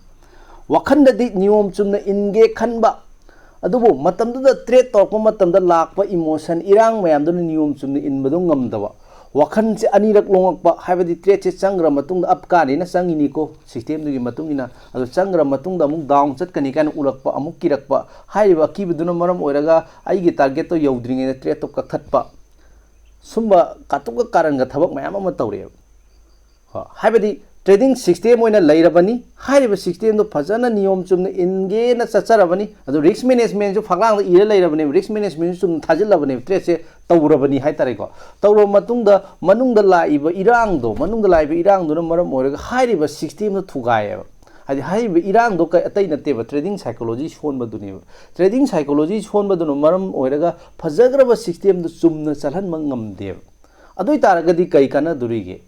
ꯋꯥꯈꯜꯗꯗꯤ ꯅꯤꯌꯣꯝ ꯆꯨꯝꯅ ꯏꯟꯒꯦ ꯈꯟꯕ, ꯑꯗꯨꯕꯨ ꯃꯇꯝꯗꯨꯗ trade ꯇꯧꯔꯛꯄ ꯃꯇꯝꯗ ꯂꯥꯛꯄ emotion, ꯏꯔꯥꯡ ꯃꯌꯥꯝꯗꯨꯅ ꯅꯤꯌꯣꯝ ꯆꯨꯝꯅ ꯏꯟꯕꯗꯣ ꯉꯝꯗꯕ, ꯋꯥꯈꯜꯁꯦ ꯑꯅꯤꯔꯛ ꯂꯣꯡꯉꯛꯄ, ꯍꯥꯏꯕꯗꯤ tradeꯁꯦ ꯆꯪꯈ꯭ꯔ ꯃꯇꯨꯡꯗ, up ꯀꯥꯅꯤꯅ ꯆꯪꯉꯤꯅꯤꯀꯣ systemꯗꯨꯒꯤ ꯃꯇꯨꯡ ꯏꯟꯅ, ꯑꯗꯣ ꯆꯪꯈ꯭ꯔ ꯃꯇꯨꯡꯗ ꯑꯃꯨꯛ down ꯆꯠꯀꯅꯤ ꯀꯥꯏꯅ ꯎꯔꯛꯄ, ꯑꯃꯨꯛ ꯀꯤꯔꯛꯄ, ꯍꯥꯏꯔꯤꯕ ꯑꯀꯤꯕꯗꯨꯅ ꯃꯔꯝ ꯑꯣꯏꯔꯒ ꯑꯩꯒꯤ targetꯇꯣ ꯌꯧꯗ꯭ꯔꯤꯉꯩꯗ tradeꯇꯣ ꯀꯛꯊꯠꯄ, ꯁꯨꯝꯕ ꯀꯥꯇꯨꯛꯀ ꯀꯥꯔꯟꯒ ꯊꯕꯛ ꯃꯌꯥꯝ ꯑꯃ ꯇꯧꯔꯛꯑꯦꯕ꯫ ꯍꯣ, ꯍꯥꯏꯕꯗꯤ trading system ꯑꯣꯏꯅ ꯂꯩꯔꯕꯅꯤ, ꯍꯥꯏꯔꯤꯕ systemꯗꯣ ꯐꯖꯅ ꯅꯤꯌꯣꯝ ꯆꯨꯝꯅ ꯏꯟꯒꯦꯅ ꯆꯠꯆꯔꯕꯅꯤ, ꯑꯗꯨ risk managementꯁꯨ ꯐꯛꯂꯥꯡꯗ ꯏꯔ ꯂꯩꯔꯕꯅꯦꯕ, risk managementꯁꯨ ꯆꯨꯝꯅ ꯊꯥꯖꯤꯜꯂꯕꯅꯦꯕ, tradeꯁꯦ ꯇꯧꯔꯕꯅꯤ ꯍꯥꯏꯇꯥꯔꯦꯀꯣ꯫ ꯇꯧꯔꯕ ꯃꯇꯨꯡꯗ ꯃꯅꯨꯡꯗ ꯂꯥꯛꯏꯕ ꯏꯔꯥꯡꯗꯣ, ꯃꯅꯨꯡꯗ ꯂꯥꯛꯏꯕ ꯏꯔꯥꯡꯗꯨꯅ ꯃꯔꯝ ꯑꯣꯏꯔꯒ ꯍꯥꯏꯔꯤꯕ systemꯗꯣ ꯊꯨꯒꯥꯏꯌꯦꯕ꯫ ꯍꯥꯏꯗꯤ ꯍꯥꯏꯔꯤꯕ ꯏꯔꯥꯡꯗꯣ ꯀ-, ꯑꯇꯩ ꯅꯠꯇꯦꯕ, trading psychology ꯁꯣꯟꯕꯗꯨꯅꯦꯕ꯫ Trading psychology ꯁꯣꯟꯕꯗꯨꯅ ꯃꯔꯝ ꯑꯣꯏꯔꯒ ꯐꯖꯈ꯭ꯔꯕ systemꯗꯨ ꯆꯨꯝꯅ ꯆꯠꯍꯟꯕ ꯉꯝꯗꯦꯕ꯫ ꯑꯗꯨ ꯑꯣꯏ ꯇꯥꯔꯒꯗꯤ ꯀꯔꯤ ꯀꯥꯟꯅꯗꯣꯔꯤꯒꯦ?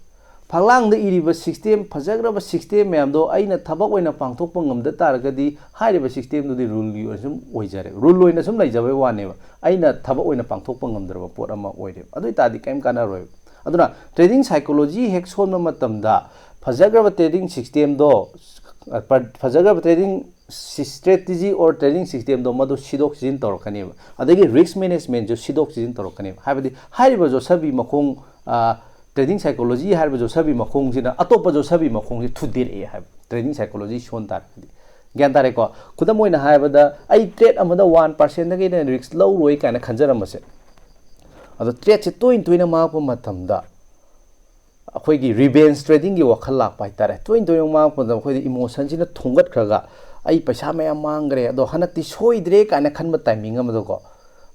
ꯐꯛꯂꯥꯡꯗ ꯏꯔꯤꯕ system, ꯐꯖꯈ꯭ꯔꯕ system ꯃꯌꯥꯝꯗꯣ ꯑꯩꯅ ꯊꯕꯛ ꯑꯣꯏꯅ ꯄꯥꯡꯊꯣꯛꯄ ꯉꯝꯗ ꯇꯥꯔꯒꯗꯤ ꯍꯥꯏꯔꯤꯕ systemꯗꯨꯗꯤ ruleꯒꯤ ꯑꯣꯏꯅ ꯁꯨꯝ ꯑꯣꯏꯖꯔꯦ, rule ꯑꯣꯏꯅ ꯁꯨꯝ ꯂꯩꯖꯕꯩ ꯋꯥꯅꯦꯕ, ꯑꯩꯅ ꯊꯕꯛ ꯑꯣꯏꯅ ꯄꯥꯡꯊꯣꯛꯄ ꯉꯝꯗ꯭ꯔꯕ ꯄꯣꯠ ꯑꯃ ꯑꯣꯏꯔꯦꯕ꯫ ꯑꯗꯨ ꯑꯣꯏ ꯇꯥꯔꯗꯤ ꯀꯔꯤꯝ ꯀꯥꯟꯅꯔꯣꯏꯕ꯫ ꯑꯗꯨꯅ trading psychology ꯍꯦꯛ ꯁꯣꯟꯕ ꯃꯇꯝꯗ ꯐꯖꯈ꯭ꯔꯕ trading systemꯗꯣ, ꯐꯖꯈ꯭ꯔꯕ trading strategy or trading systemꯗꯣ ꯃꯗꯨ ꯁꯤꯗꯣꯛ ꯁꯤꯖꯤꯟ ꯇꯧꯔꯛꯀꯅꯦꯕ꯫ ꯑꯗꯒꯤ risk managementꯁꯨ ꯁꯤꯗꯣꯛ ꯁꯤꯖꯤꯟ ꯇꯧꯔꯛꯀꯅꯦꯕ꯫ ꯍꯥꯏꯕꯗꯤ ꯍꯥꯏꯔꯤꯕ ꯌꯣꯠꯁꯕꯤ ꯃꯈꯣꯡ, trading psychology ꯍꯥꯏꯔꯤꯕ ꯌꯣꯠꯁꯕꯤ ꯃꯈꯣꯡꯁꯤꯅ ꯑꯇꯣꯞꯄ ꯌꯣꯠꯁꯕꯤ ꯃꯈꯣꯡꯁꯤ ꯊꯨꯗꯦꯛꯑꯦ ꯍꯥꯏꯕ, trading psychology ꯁꯣꯟ ꯇꯥꯔꯒꯗꯤ꯫ ꯒ꯭ꯌꯥꯟ ꯇꯥꯔꯦꯀꯣ? ꯈꯨꯗꯝ ꯑꯣꯏꯅ ꯍꯥꯏꯔꯕꯗ, ꯑꯩ ꯇ꯭ꯔꯦꯠ ꯑꯃꯗ ꯋꯥꯟ ꯄꯥꯔꯁꯦꯟꯗꯒꯤ ꯍꯦꯟꯅ ꯔꯤꯁꯛ ꯂꯧꯔꯣꯏ ꯀꯥꯏꯅ ꯈꯟꯖꯔꯝꯕꯁꯦ, ꯑꯗꯣ ꯇ꯭ꯔꯦꯠꯁꯦ ꯇꯣꯏꯅ ꯇꯣꯏꯅ ꯃꯥꯡꯉꯛꯄ ꯃꯇꯝꯗ ꯑꯩꯈꯣꯏꯒꯤ ꯔꯤꯚꯦꯟꯖ ꯇ꯭ꯔꯦꯗꯤꯡꯒꯤ ꯋꯥꯈꯜ ꯂꯥꯛꯄ ꯍꯥꯏꯇꯥꯔꯦ꯫ ꯇꯣꯏꯅ ꯇꯣꯏꯅ ꯃꯥꯡꯉꯛꯄꯗ ꯑꯩꯈꯣꯏꯗ ꯏꯃꯣꯁꯟꯁꯤꯅ ꯊꯣꯡꯒꯠꯈ꯭ꯔꯒ, "ꯑꯩ ꯄꯩꯁꯥ ꯃꯌꯥꯝ ꯃꯥꯡꯈ꯭ꯔꯦ, ꯑꯗꯣ ꯍꯟꯗꯛꯇꯤ ꯁꯣꯏꯗ꯭ꯔꯦ" ꯀꯥꯏꯅ ꯈꯟꯕ ꯇꯥꯏꯃꯤꯡ ꯑꯃꯗꯀꯣ,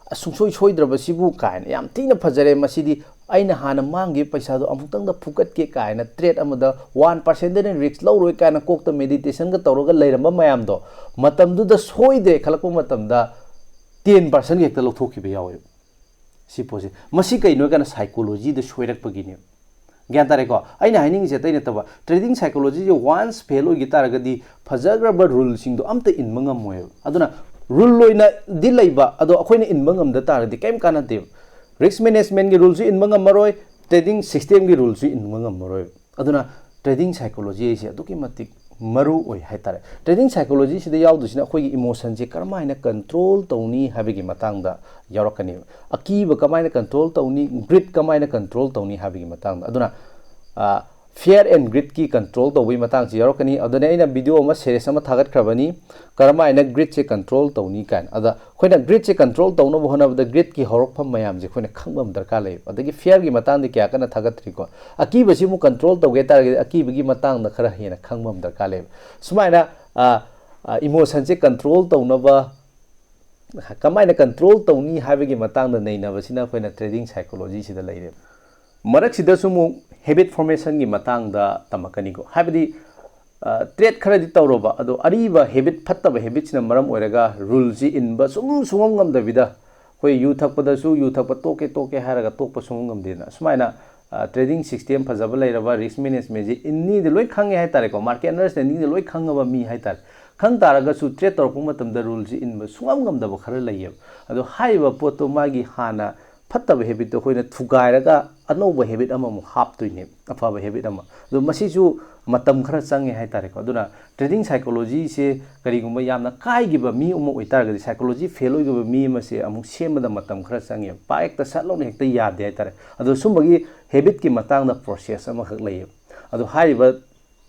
"ꯑꯁ, ꯁꯨꯡꯁꯣꯏ ꯁꯣꯏꯗ꯭ꯔꯕꯁꯤꯕꯨ" ꯀꯥꯏꯅ, "ꯌꯥꯝ ꯊꯤꯅ ꯐꯖꯔꯦ, ꯃꯁꯤꯗꯤ ꯑꯩꯅ ꯍꯥꯟꯅ ꯃꯥꯡꯈꯤꯕ ꯄꯩꯁꯥꯗꯣ ꯑꯃꯨꯛꯇꯪꯗ ꯐꯨꯒꯠꯀꯦ" ꯀꯥꯏꯅ, ꯇ꯭ꯔꯦꯠ ꯑꯃꯗ ꯋꯥꯟ ꯄꯥꯔꯁꯦꯟꯗꯅ ꯔꯤꯁꯛ ꯂꯧꯔꯣꯏ ꯀꯥꯏꯅ ꯀꯣꯛꯇ ꯃꯦꯗꯤꯇꯦꯁꯟꯒ ꯇꯧꯔꯒ ꯂꯩꯔꯝꯕ ꯃꯌꯥꯝꯗꯣ, ꯃꯇꯝꯗꯨꯗ ꯁꯣꯏꯗ꯭ꯔꯦ ꯈꯜꯂꯛꯄ ꯃꯇꯝꯗ ꯇꯦꯟ ꯄꯥꯔꯁꯦꯟ ꯍꯦꯛꯇ ꯂꯧꯊꯣꯛꯈꯤꯕ ꯌꯥꯎꯋꯦꯕ꯫ ꯁꯤ ꯄꯣꯠꯁꯦ, ꯃꯁꯤ ꯀꯩꯅꯣ ꯍꯥꯏ ꯀꯥꯟꯗ ꯁꯥꯏꯀꯣꯂꯣꯖꯤꯗ ꯁꯣꯏꯔꯛꯄꯒꯤꯅꯦꯕ꯫ ꯒ꯭ꯌꯥꯟ ꯇꯥꯔꯦꯀꯣ? ꯑꯩꯅ ꯍꯥꯏꯅꯤꯡꯉꯤꯁꯦ ꯑꯇꯩ ꯅꯠꯇꯕ, ꯇ꯭ꯔꯦꯗꯤꯡ ꯁꯥꯏꯀꯣꯂꯣꯖꯤꯁꯦ ꯋꯥꯟꯁ ꯐꯦꯜ ꯑꯣꯏꯈꯤ ꯇꯥꯔꯒꯗꯤ, ꯐꯖꯈ꯭ꯔꯕ ꯔꯨꯜꯁꯤꯡꯗꯣ ꯑꯝꯇ ꯏꯟꯕ ꯉꯝꯃꯣꯏꯕ꯫ ꯑꯗꯨꯅ ꯔꯨꯜ ꯑꯣꯏꯅꯗꯤ ꯂꯩꯕ, ꯑꯗꯣ ꯑꯩꯈꯣꯏꯅ ꯏꯟꯕ ꯉꯝꯗ ꯇꯥꯔꯒꯗꯤ ꯀꯔꯤꯝ ꯀꯥꯟꯅꯗꯦꯕ꯫ ꯔꯤꯁꯛ ꯃꯦꯅꯦꯖꯃꯦꯟꯒꯤ ꯔꯨꯜꯁꯨ ꯏꯟꯕ ꯉꯝꯃꯔꯣꯏ, ꯇ꯭ꯔꯦꯗꯤꯡ ꯁꯤꯁꯇꯦꯝꯒꯤ ꯔꯨꯜꯁꯨ ꯏꯟꯕ ꯉꯝꯃꯔꯣꯏ꯫ ꯑꯗꯨꯅ ꯇ꯭ꯔꯦꯗꯤꯡ ꯁꯥꯏꯀꯣꯂꯣꯖꯤ ꯍꯥꯏꯁꯦ ꯑꯗꯨꯛꯀꯤ ꯃꯇꯤꯛ ꯃꯔꯨ ꯑꯣꯏ ꯍꯥꯏꯇꯥꯔꯦ꯫ ꯇ꯭ꯔꯦꯗꯤꯡ ꯁꯥꯏꯀꯣꯂꯣꯖꯤꯁꯤꯗ ꯌꯥꯎꯗꯣꯏꯁꯤꯅ ꯑꯩꯈꯣꯏꯒꯤ ꯏꯃꯣꯁꯟꯁꯦ ꯀꯔꯝꯍꯥꯏꯅ ꯀꯟꯇ꯭ꯔꯣꯜ ꯇꯧꯅꯤ ꯍꯥꯏꯕꯒꯤ ꯃꯇꯥꯡꯗ ꯌꯥꯎꯔꯛꯀꯅꯦꯕ꯫ ꯑꯀꯤꯕ ꯀꯃꯥꯏꯅ ꯀꯟꯇ꯭ꯔꯣꯜ ꯇꯧꯅꯤ, ꯒ꯭ꯔꯤꯗ ꯀꯃꯥꯏꯅ ꯀꯟꯇ꯭ꯔꯣꯜ ꯇꯧꯅꯤ ꯍꯥꯏꯕꯒꯤ ꯃꯇꯥꯡꯗ꯫ ꯑꯗꯨꯅ, ꯐꯤꯌꯔ ꯑꯦꯟ ꯒ꯭ꯔꯤꯗꯀꯤ ꯀꯟꯇ꯭ꯔꯣꯜ ꯇꯧꯕꯒꯤ ꯃꯇꯥꯡꯁꯤ ꯌꯥꯎꯔꯛꯀꯅꯤ꯫ ꯑꯗꯨꯅ ꯑꯩꯅ ꯚꯤꯗꯤꯑꯣ ꯑꯃ, ꯁꯦꯔꯤꯁ ꯑꯃ ꯊꯥꯒꯠꯈ꯭ꯔꯕꯅꯤ, ꯀꯔꯝꯍꯥꯏꯅ ꯒ꯭ꯔꯤꯗꯁꯦ ꯀꯟꯇ꯭ꯔꯣꯜ ꯇꯧꯅꯤ ꯀꯥꯏꯅ꯫ ꯑꯗ ꯑꯩꯈꯣꯏꯅ ꯒ꯭ꯔꯤꯗꯁꯦ ꯀꯟꯇ꯭ꯔꯣꯜ ꯇꯧꯅꯕ ꯍꯣꯠꯅꯕꯗ ꯒ꯭ꯔꯤꯗꯀꯤ ꯍꯧꯔꯛꯐꯝ ꯃꯌꯥꯝꯁꯦ ꯑꯩꯈꯣꯏꯅ ꯈꯪꯕ ꯑꯃ ꯗꯔꯀꯥꯔ ꯂꯩꯌꯦꯕ꯫ ꯑꯗꯒꯤ ꯐꯤꯌꯔꯒꯤ ꯃꯇꯥꯡꯗꯤ ꯀꯌꯥ ꯀꯟꯅ ꯊꯥꯒꯠꯇ꯭ꯔꯤꯀꯣ꯫ ꯑꯀꯤꯕꯁꯤ ꯑꯃꯨꯛ ꯀꯟꯇ꯭ꯔꯣꯜ ꯇꯧꯒꯦ ꯍꯥꯏ ꯇꯥꯔꯒꯗꯤ ꯑꯀꯤꯕꯒꯤ ꯃꯇꯥꯡꯗ ꯈꯔ ꯍꯦꯟꯅ ꯈꯪꯕ ꯑꯃ ꯗꯔꯀꯥꯔ ꯂꯩꯌꯦꯕ꯫ ꯁꯨꯃꯥꯏꯅ, ꯑ, ꯑ, ꯏꯃꯣꯁꯟꯁꯦ ꯀꯟꯇ꯭ꯔꯣꯜ ꯇꯧꯅꯕ ꯀꯃꯥꯏꯅ ꯀꯟꯇ꯭ꯔꯣꯜ ꯇꯧꯅꯤ ꯍꯥꯏꯕꯒꯤ ꯃꯇꯥꯡꯗ ꯅꯩꯅꯕꯁꯤꯅ ꯑꯩꯈꯣꯏꯅ ꯇ꯭ꯔꯦꯗꯤꯡ ꯁꯥꯏꯀꯣꯂꯣꯖꯤꯁꯤꯗ ꯂꯩꯔꯦꯕ꯫ ꯃꯔꯛꯁꯤꯗꯁꯨ ꯑꯃꯨꯛ ꯍꯦꯕꯤꯠ ꯐꯣꯔꯃꯦꯁꯟꯒꯤ ꯃꯇꯥꯡꯗ ꯇꯝꯃꯛꯀꯅꯤꯀꯣ꯫ ꯍꯥꯏꯕꯗꯤ, ꯑ, ꯇ꯭ꯔꯦꯠ ꯈꯔꯗꯤ ꯇꯧꯔꯕ, ꯑꯗꯣ ꯑꯔꯤꯕ ꯍꯦꯕꯤꯠ, ꯐꯠꯇꯕ ꯍꯦꯕꯤꯠꯁꯤꯅ ꯃꯔꯝ ꯑꯣꯏꯔꯒ ꯔꯨꯜꯁꯤ ꯏꯟꯕ ꯁꯨꯝ ꯁꯨꯡꯉꯝ ꯉꯝꯗꯕꯤꯗ, ꯑꯩꯈꯣꯏ ꯌꯨ ꯊꯛꯄꯗꯁꯨ ꯌꯨ ꯊꯛꯄ ꯇꯣꯛꯀꯦ, ꯇꯣꯛꯀꯦ ꯍꯥꯏꯔꯒ ꯇꯣꯛꯄ ꯁꯨꯡꯉꯝ ꯉꯝꯗꯦꯗꯅ꯫ ꯁꯨꯃꯥꯏꯅ, ꯑ, ꯇ꯭ꯔꯦꯗꯤꯡ ꯁꯤꯁꯇꯦꯝ ꯐꯖꯕ ꯂꯩꯔꯕ, ꯔꯤꯁꯛ ꯃꯦꯅꯦꯖꯃꯦꯟꯁꯤ ꯏꯟꯅꯤꯗꯤ ꯂꯣꯏ ꯈꯪꯉꯦ ꯍꯥꯏꯇꯥꯔꯦꯀꯣ꯫ ꯃꯥꯔꯀꯦꯠꯅꯔꯁꯅ ꯏꯟꯅꯤꯗꯤ ꯂꯣꯏ ꯈꯪꯉꯕ ꯃꯤ ꯍꯥꯏꯇꯥꯔꯦ꯫ ꯈꯪ ꯇꯥꯔꯒꯁꯨ ꯇ꯭ꯔꯦꯠ ꯇꯧꯔꯛꯄ ꯃꯇꯝꯗ ꯔꯨꯜꯁꯤ ꯏꯟꯕ ꯁꯨꯡꯉꯝ ꯉꯝꯗꯕ ꯈꯔ ꯂꯩꯌꯦꯕ꯫ ꯑꯗꯣ ꯍꯥꯏꯔꯤꯕ ꯄꯣꯠꯇꯣ ꯃꯥꯒꯤ ꯍꯥꯟꯅ ꯐꯠꯇꯕ ꯍꯦꯕꯤꯠꯇꯣ ꯑꯩꯈꯣꯏꯅ ꯊꯨꯒꯥꯏꯔꯒ ꯑꯅꯧꯕ ꯍꯦꯕꯤꯠ ꯑꯃꯃꯨꯛ ꯍꯥꯞꯇꯣꯏꯅꯦ, ꯑꯐꯕ ꯍꯦꯕꯤꯠ ꯑꯃ꯫ ꯑꯗꯣ ꯃꯁꯤꯁꯨ ꯃꯇꯝ ꯈꯔ ꯆꯪꯉꯦ ꯍꯥꯏꯇꯥꯔꯦꯀꯣ꯫ ꯑꯗꯨꯅ ꯇ꯭ꯔꯦꯗꯤꯡ ꯁꯥꯏꯀꯣꯂꯣꯖꯤꯁꯦ ꯀꯔꯤꯒꯨꯝꯕ ꯌꯥꯝꯅ ꯀꯥꯏꯈꯤꯕ ꯃꯤ ꯑꯃ ꯑꯣꯏꯇꯥꯔꯒꯗꯤ, ꯁꯥꯏꯀꯣꯂꯣꯖꯤ ꯐꯦꯜ ꯑꯣꯏꯈꯤꯕ ꯃꯤ ꯑꯃꯁꯦ ꯑꯃꯨꯛ ꯁꯦꯝꯕꯗ ꯃꯇꯝ ꯈꯔ ꯆꯪꯉꯦꯕ꯫ ꯄꯥꯛ ꯍꯦꯛꯇ ꯁꯠ ꯂꯥꯎꯅ ꯍꯦꯛꯇ ꯌꯥꯗꯦ ꯍꯥꯏꯇꯥꯔꯦ꯫ ꯑꯗꯣ ꯁꯨꯝꯕꯒꯤ ꯍꯦꯕꯤꯠꯀꯤ ꯃꯇꯥꯡꯗ ꯄ꯭ꯔꯣꯁꯦꯁ ꯑꯃꯈꯛ ꯂꯩꯌꯦꯕ꯫ ꯑꯗꯣ ꯍꯥꯏꯔꯤꯕ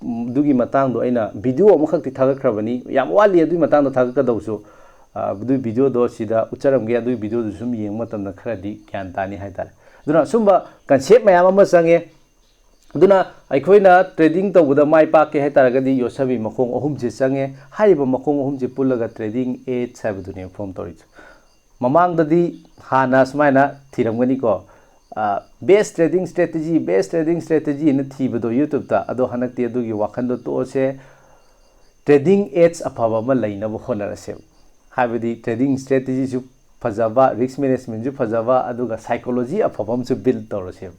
ꯑꯗꯨꯒꯤ ꯃꯇꯥꯡꯗꯣ ꯑꯩꯅ video ꯑꯃꯈꯛꯇꯤ ꯊꯥꯒꯠꯈ꯭ꯔꯕꯅꯤ, ꯌꯥꯝ ꯋꯥꯠꯂꯤ ꯑꯗꯨꯒꯤ ꯃꯇꯥꯡꯗꯣ ꯊꯥꯒꯠꯀꯗꯧꯁꯨ꯫ ꯑ, ꯑꯗꯨꯒꯤ videoꯗꯣ ꯁꯤꯗ ꯎꯠꯆꯔꯝꯒꯦ꯫ ꯑꯗꯨꯒꯤ videoꯗꯨ ꯁꯨꯝ ꯌꯦꯡꯕ ꯃꯇꯝꯗ ꯈꯔꯗꯤ ꯒ꯭ꯌꯥꯟ ꯇꯥꯅꯤ ꯍꯥꯏꯇꯥꯔꯦ꯫ ꯑꯗꯨꯅ ꯁꯨꯝꯕ concept ꯃꯌꯥꯝ ꯑꯃ ꯆꯪꯉꯦ꯫ ꯑꯗꯨꯅ ꯑꯩꯈꯣꯏꯅ trading ꯇꯧꯕꯗ ꯃꯥꯏ ꯄꯥꯛꯀꯦ ꯍꯥꯏꯇꯥꯔꯒꯗꯤ ꯌꯣꯠꯁꯕꯤ ꯃꯈꯣꯡ ꯑꯍꯨꯝꯁꯦ ꯆꯪꯉꯦ꯫ ꯍꯥꯏꯔꯤꯕ ꯃꯈꯣꯡ ꯑꯍꯨꯝꯁꯦ ꯄꯨꯜꯂꯒ trading edge ꯍꯥꯏꯕꯗꯨꯅꯦꯕ form ꯇꯧꯔꯤꯁꯦ꯫ ꯃꯃꯥꯡꯗꯗꯤ ꯍꯥꯟꯅ ꯁꯨꯃꯥꯏꯅ ꯊꯤꯔꯝꯒꯅꯤꯀꯣ, ꯑ, best trading strategy, best trading strategy ꯅ ꯊꯤꯕꯗꯣ YouTubeꯇ꯫ ꯑꯗꯣ ꯍꯟꯗꯛꯇꯤ ꯑꯗꯨꯒꯤ ꯋꯥꯈꯜꯗꯣ ꯇꯣꯛꯑꯁꯦ, trading edge ꯑꯐꯕ ꯑꯃ ꯂꯩꯅꯕ ꯍꯣꯠꯅꯔꯁꯦꯕ꯫ ꯍꯥꯏꯕꯗꯤ trading strategyꯁꯨ ꯐꯖꯕ, risk managementꯁꯨ ꯐꯖꯕ, ꯑꯗꯨꯒ psychology ꯑꯐꯕ ꯑꯃꯁꯨ build ꯇꯧꯔꯁꯦꯕ꯫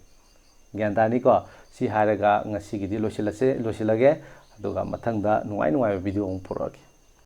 ꯒ꯭ꯌꯥꯟ ꯇꯥꯅꯤꯀꯣ? ꯁꯤ ꯍꯥꯏꯔꯒ ꯉꯁꯤꯒꯤꯗꯤ ꯂꯣꯏꯁꯤꯜꯂꯁꯦ, ꯂꯣꯏꯁꯤꯜꯂꯒꯦ꯫ ꯑꯗꯨꯒ ꯃꯊꯪꯗ ꯅꯨꯡꯉꯥꯏ ꯅꯨꯡꯉꯥꯏꯕ video ꯑꯃꯨꯛ ꯄꯨꯔꯛꯑꯒꯦ꯫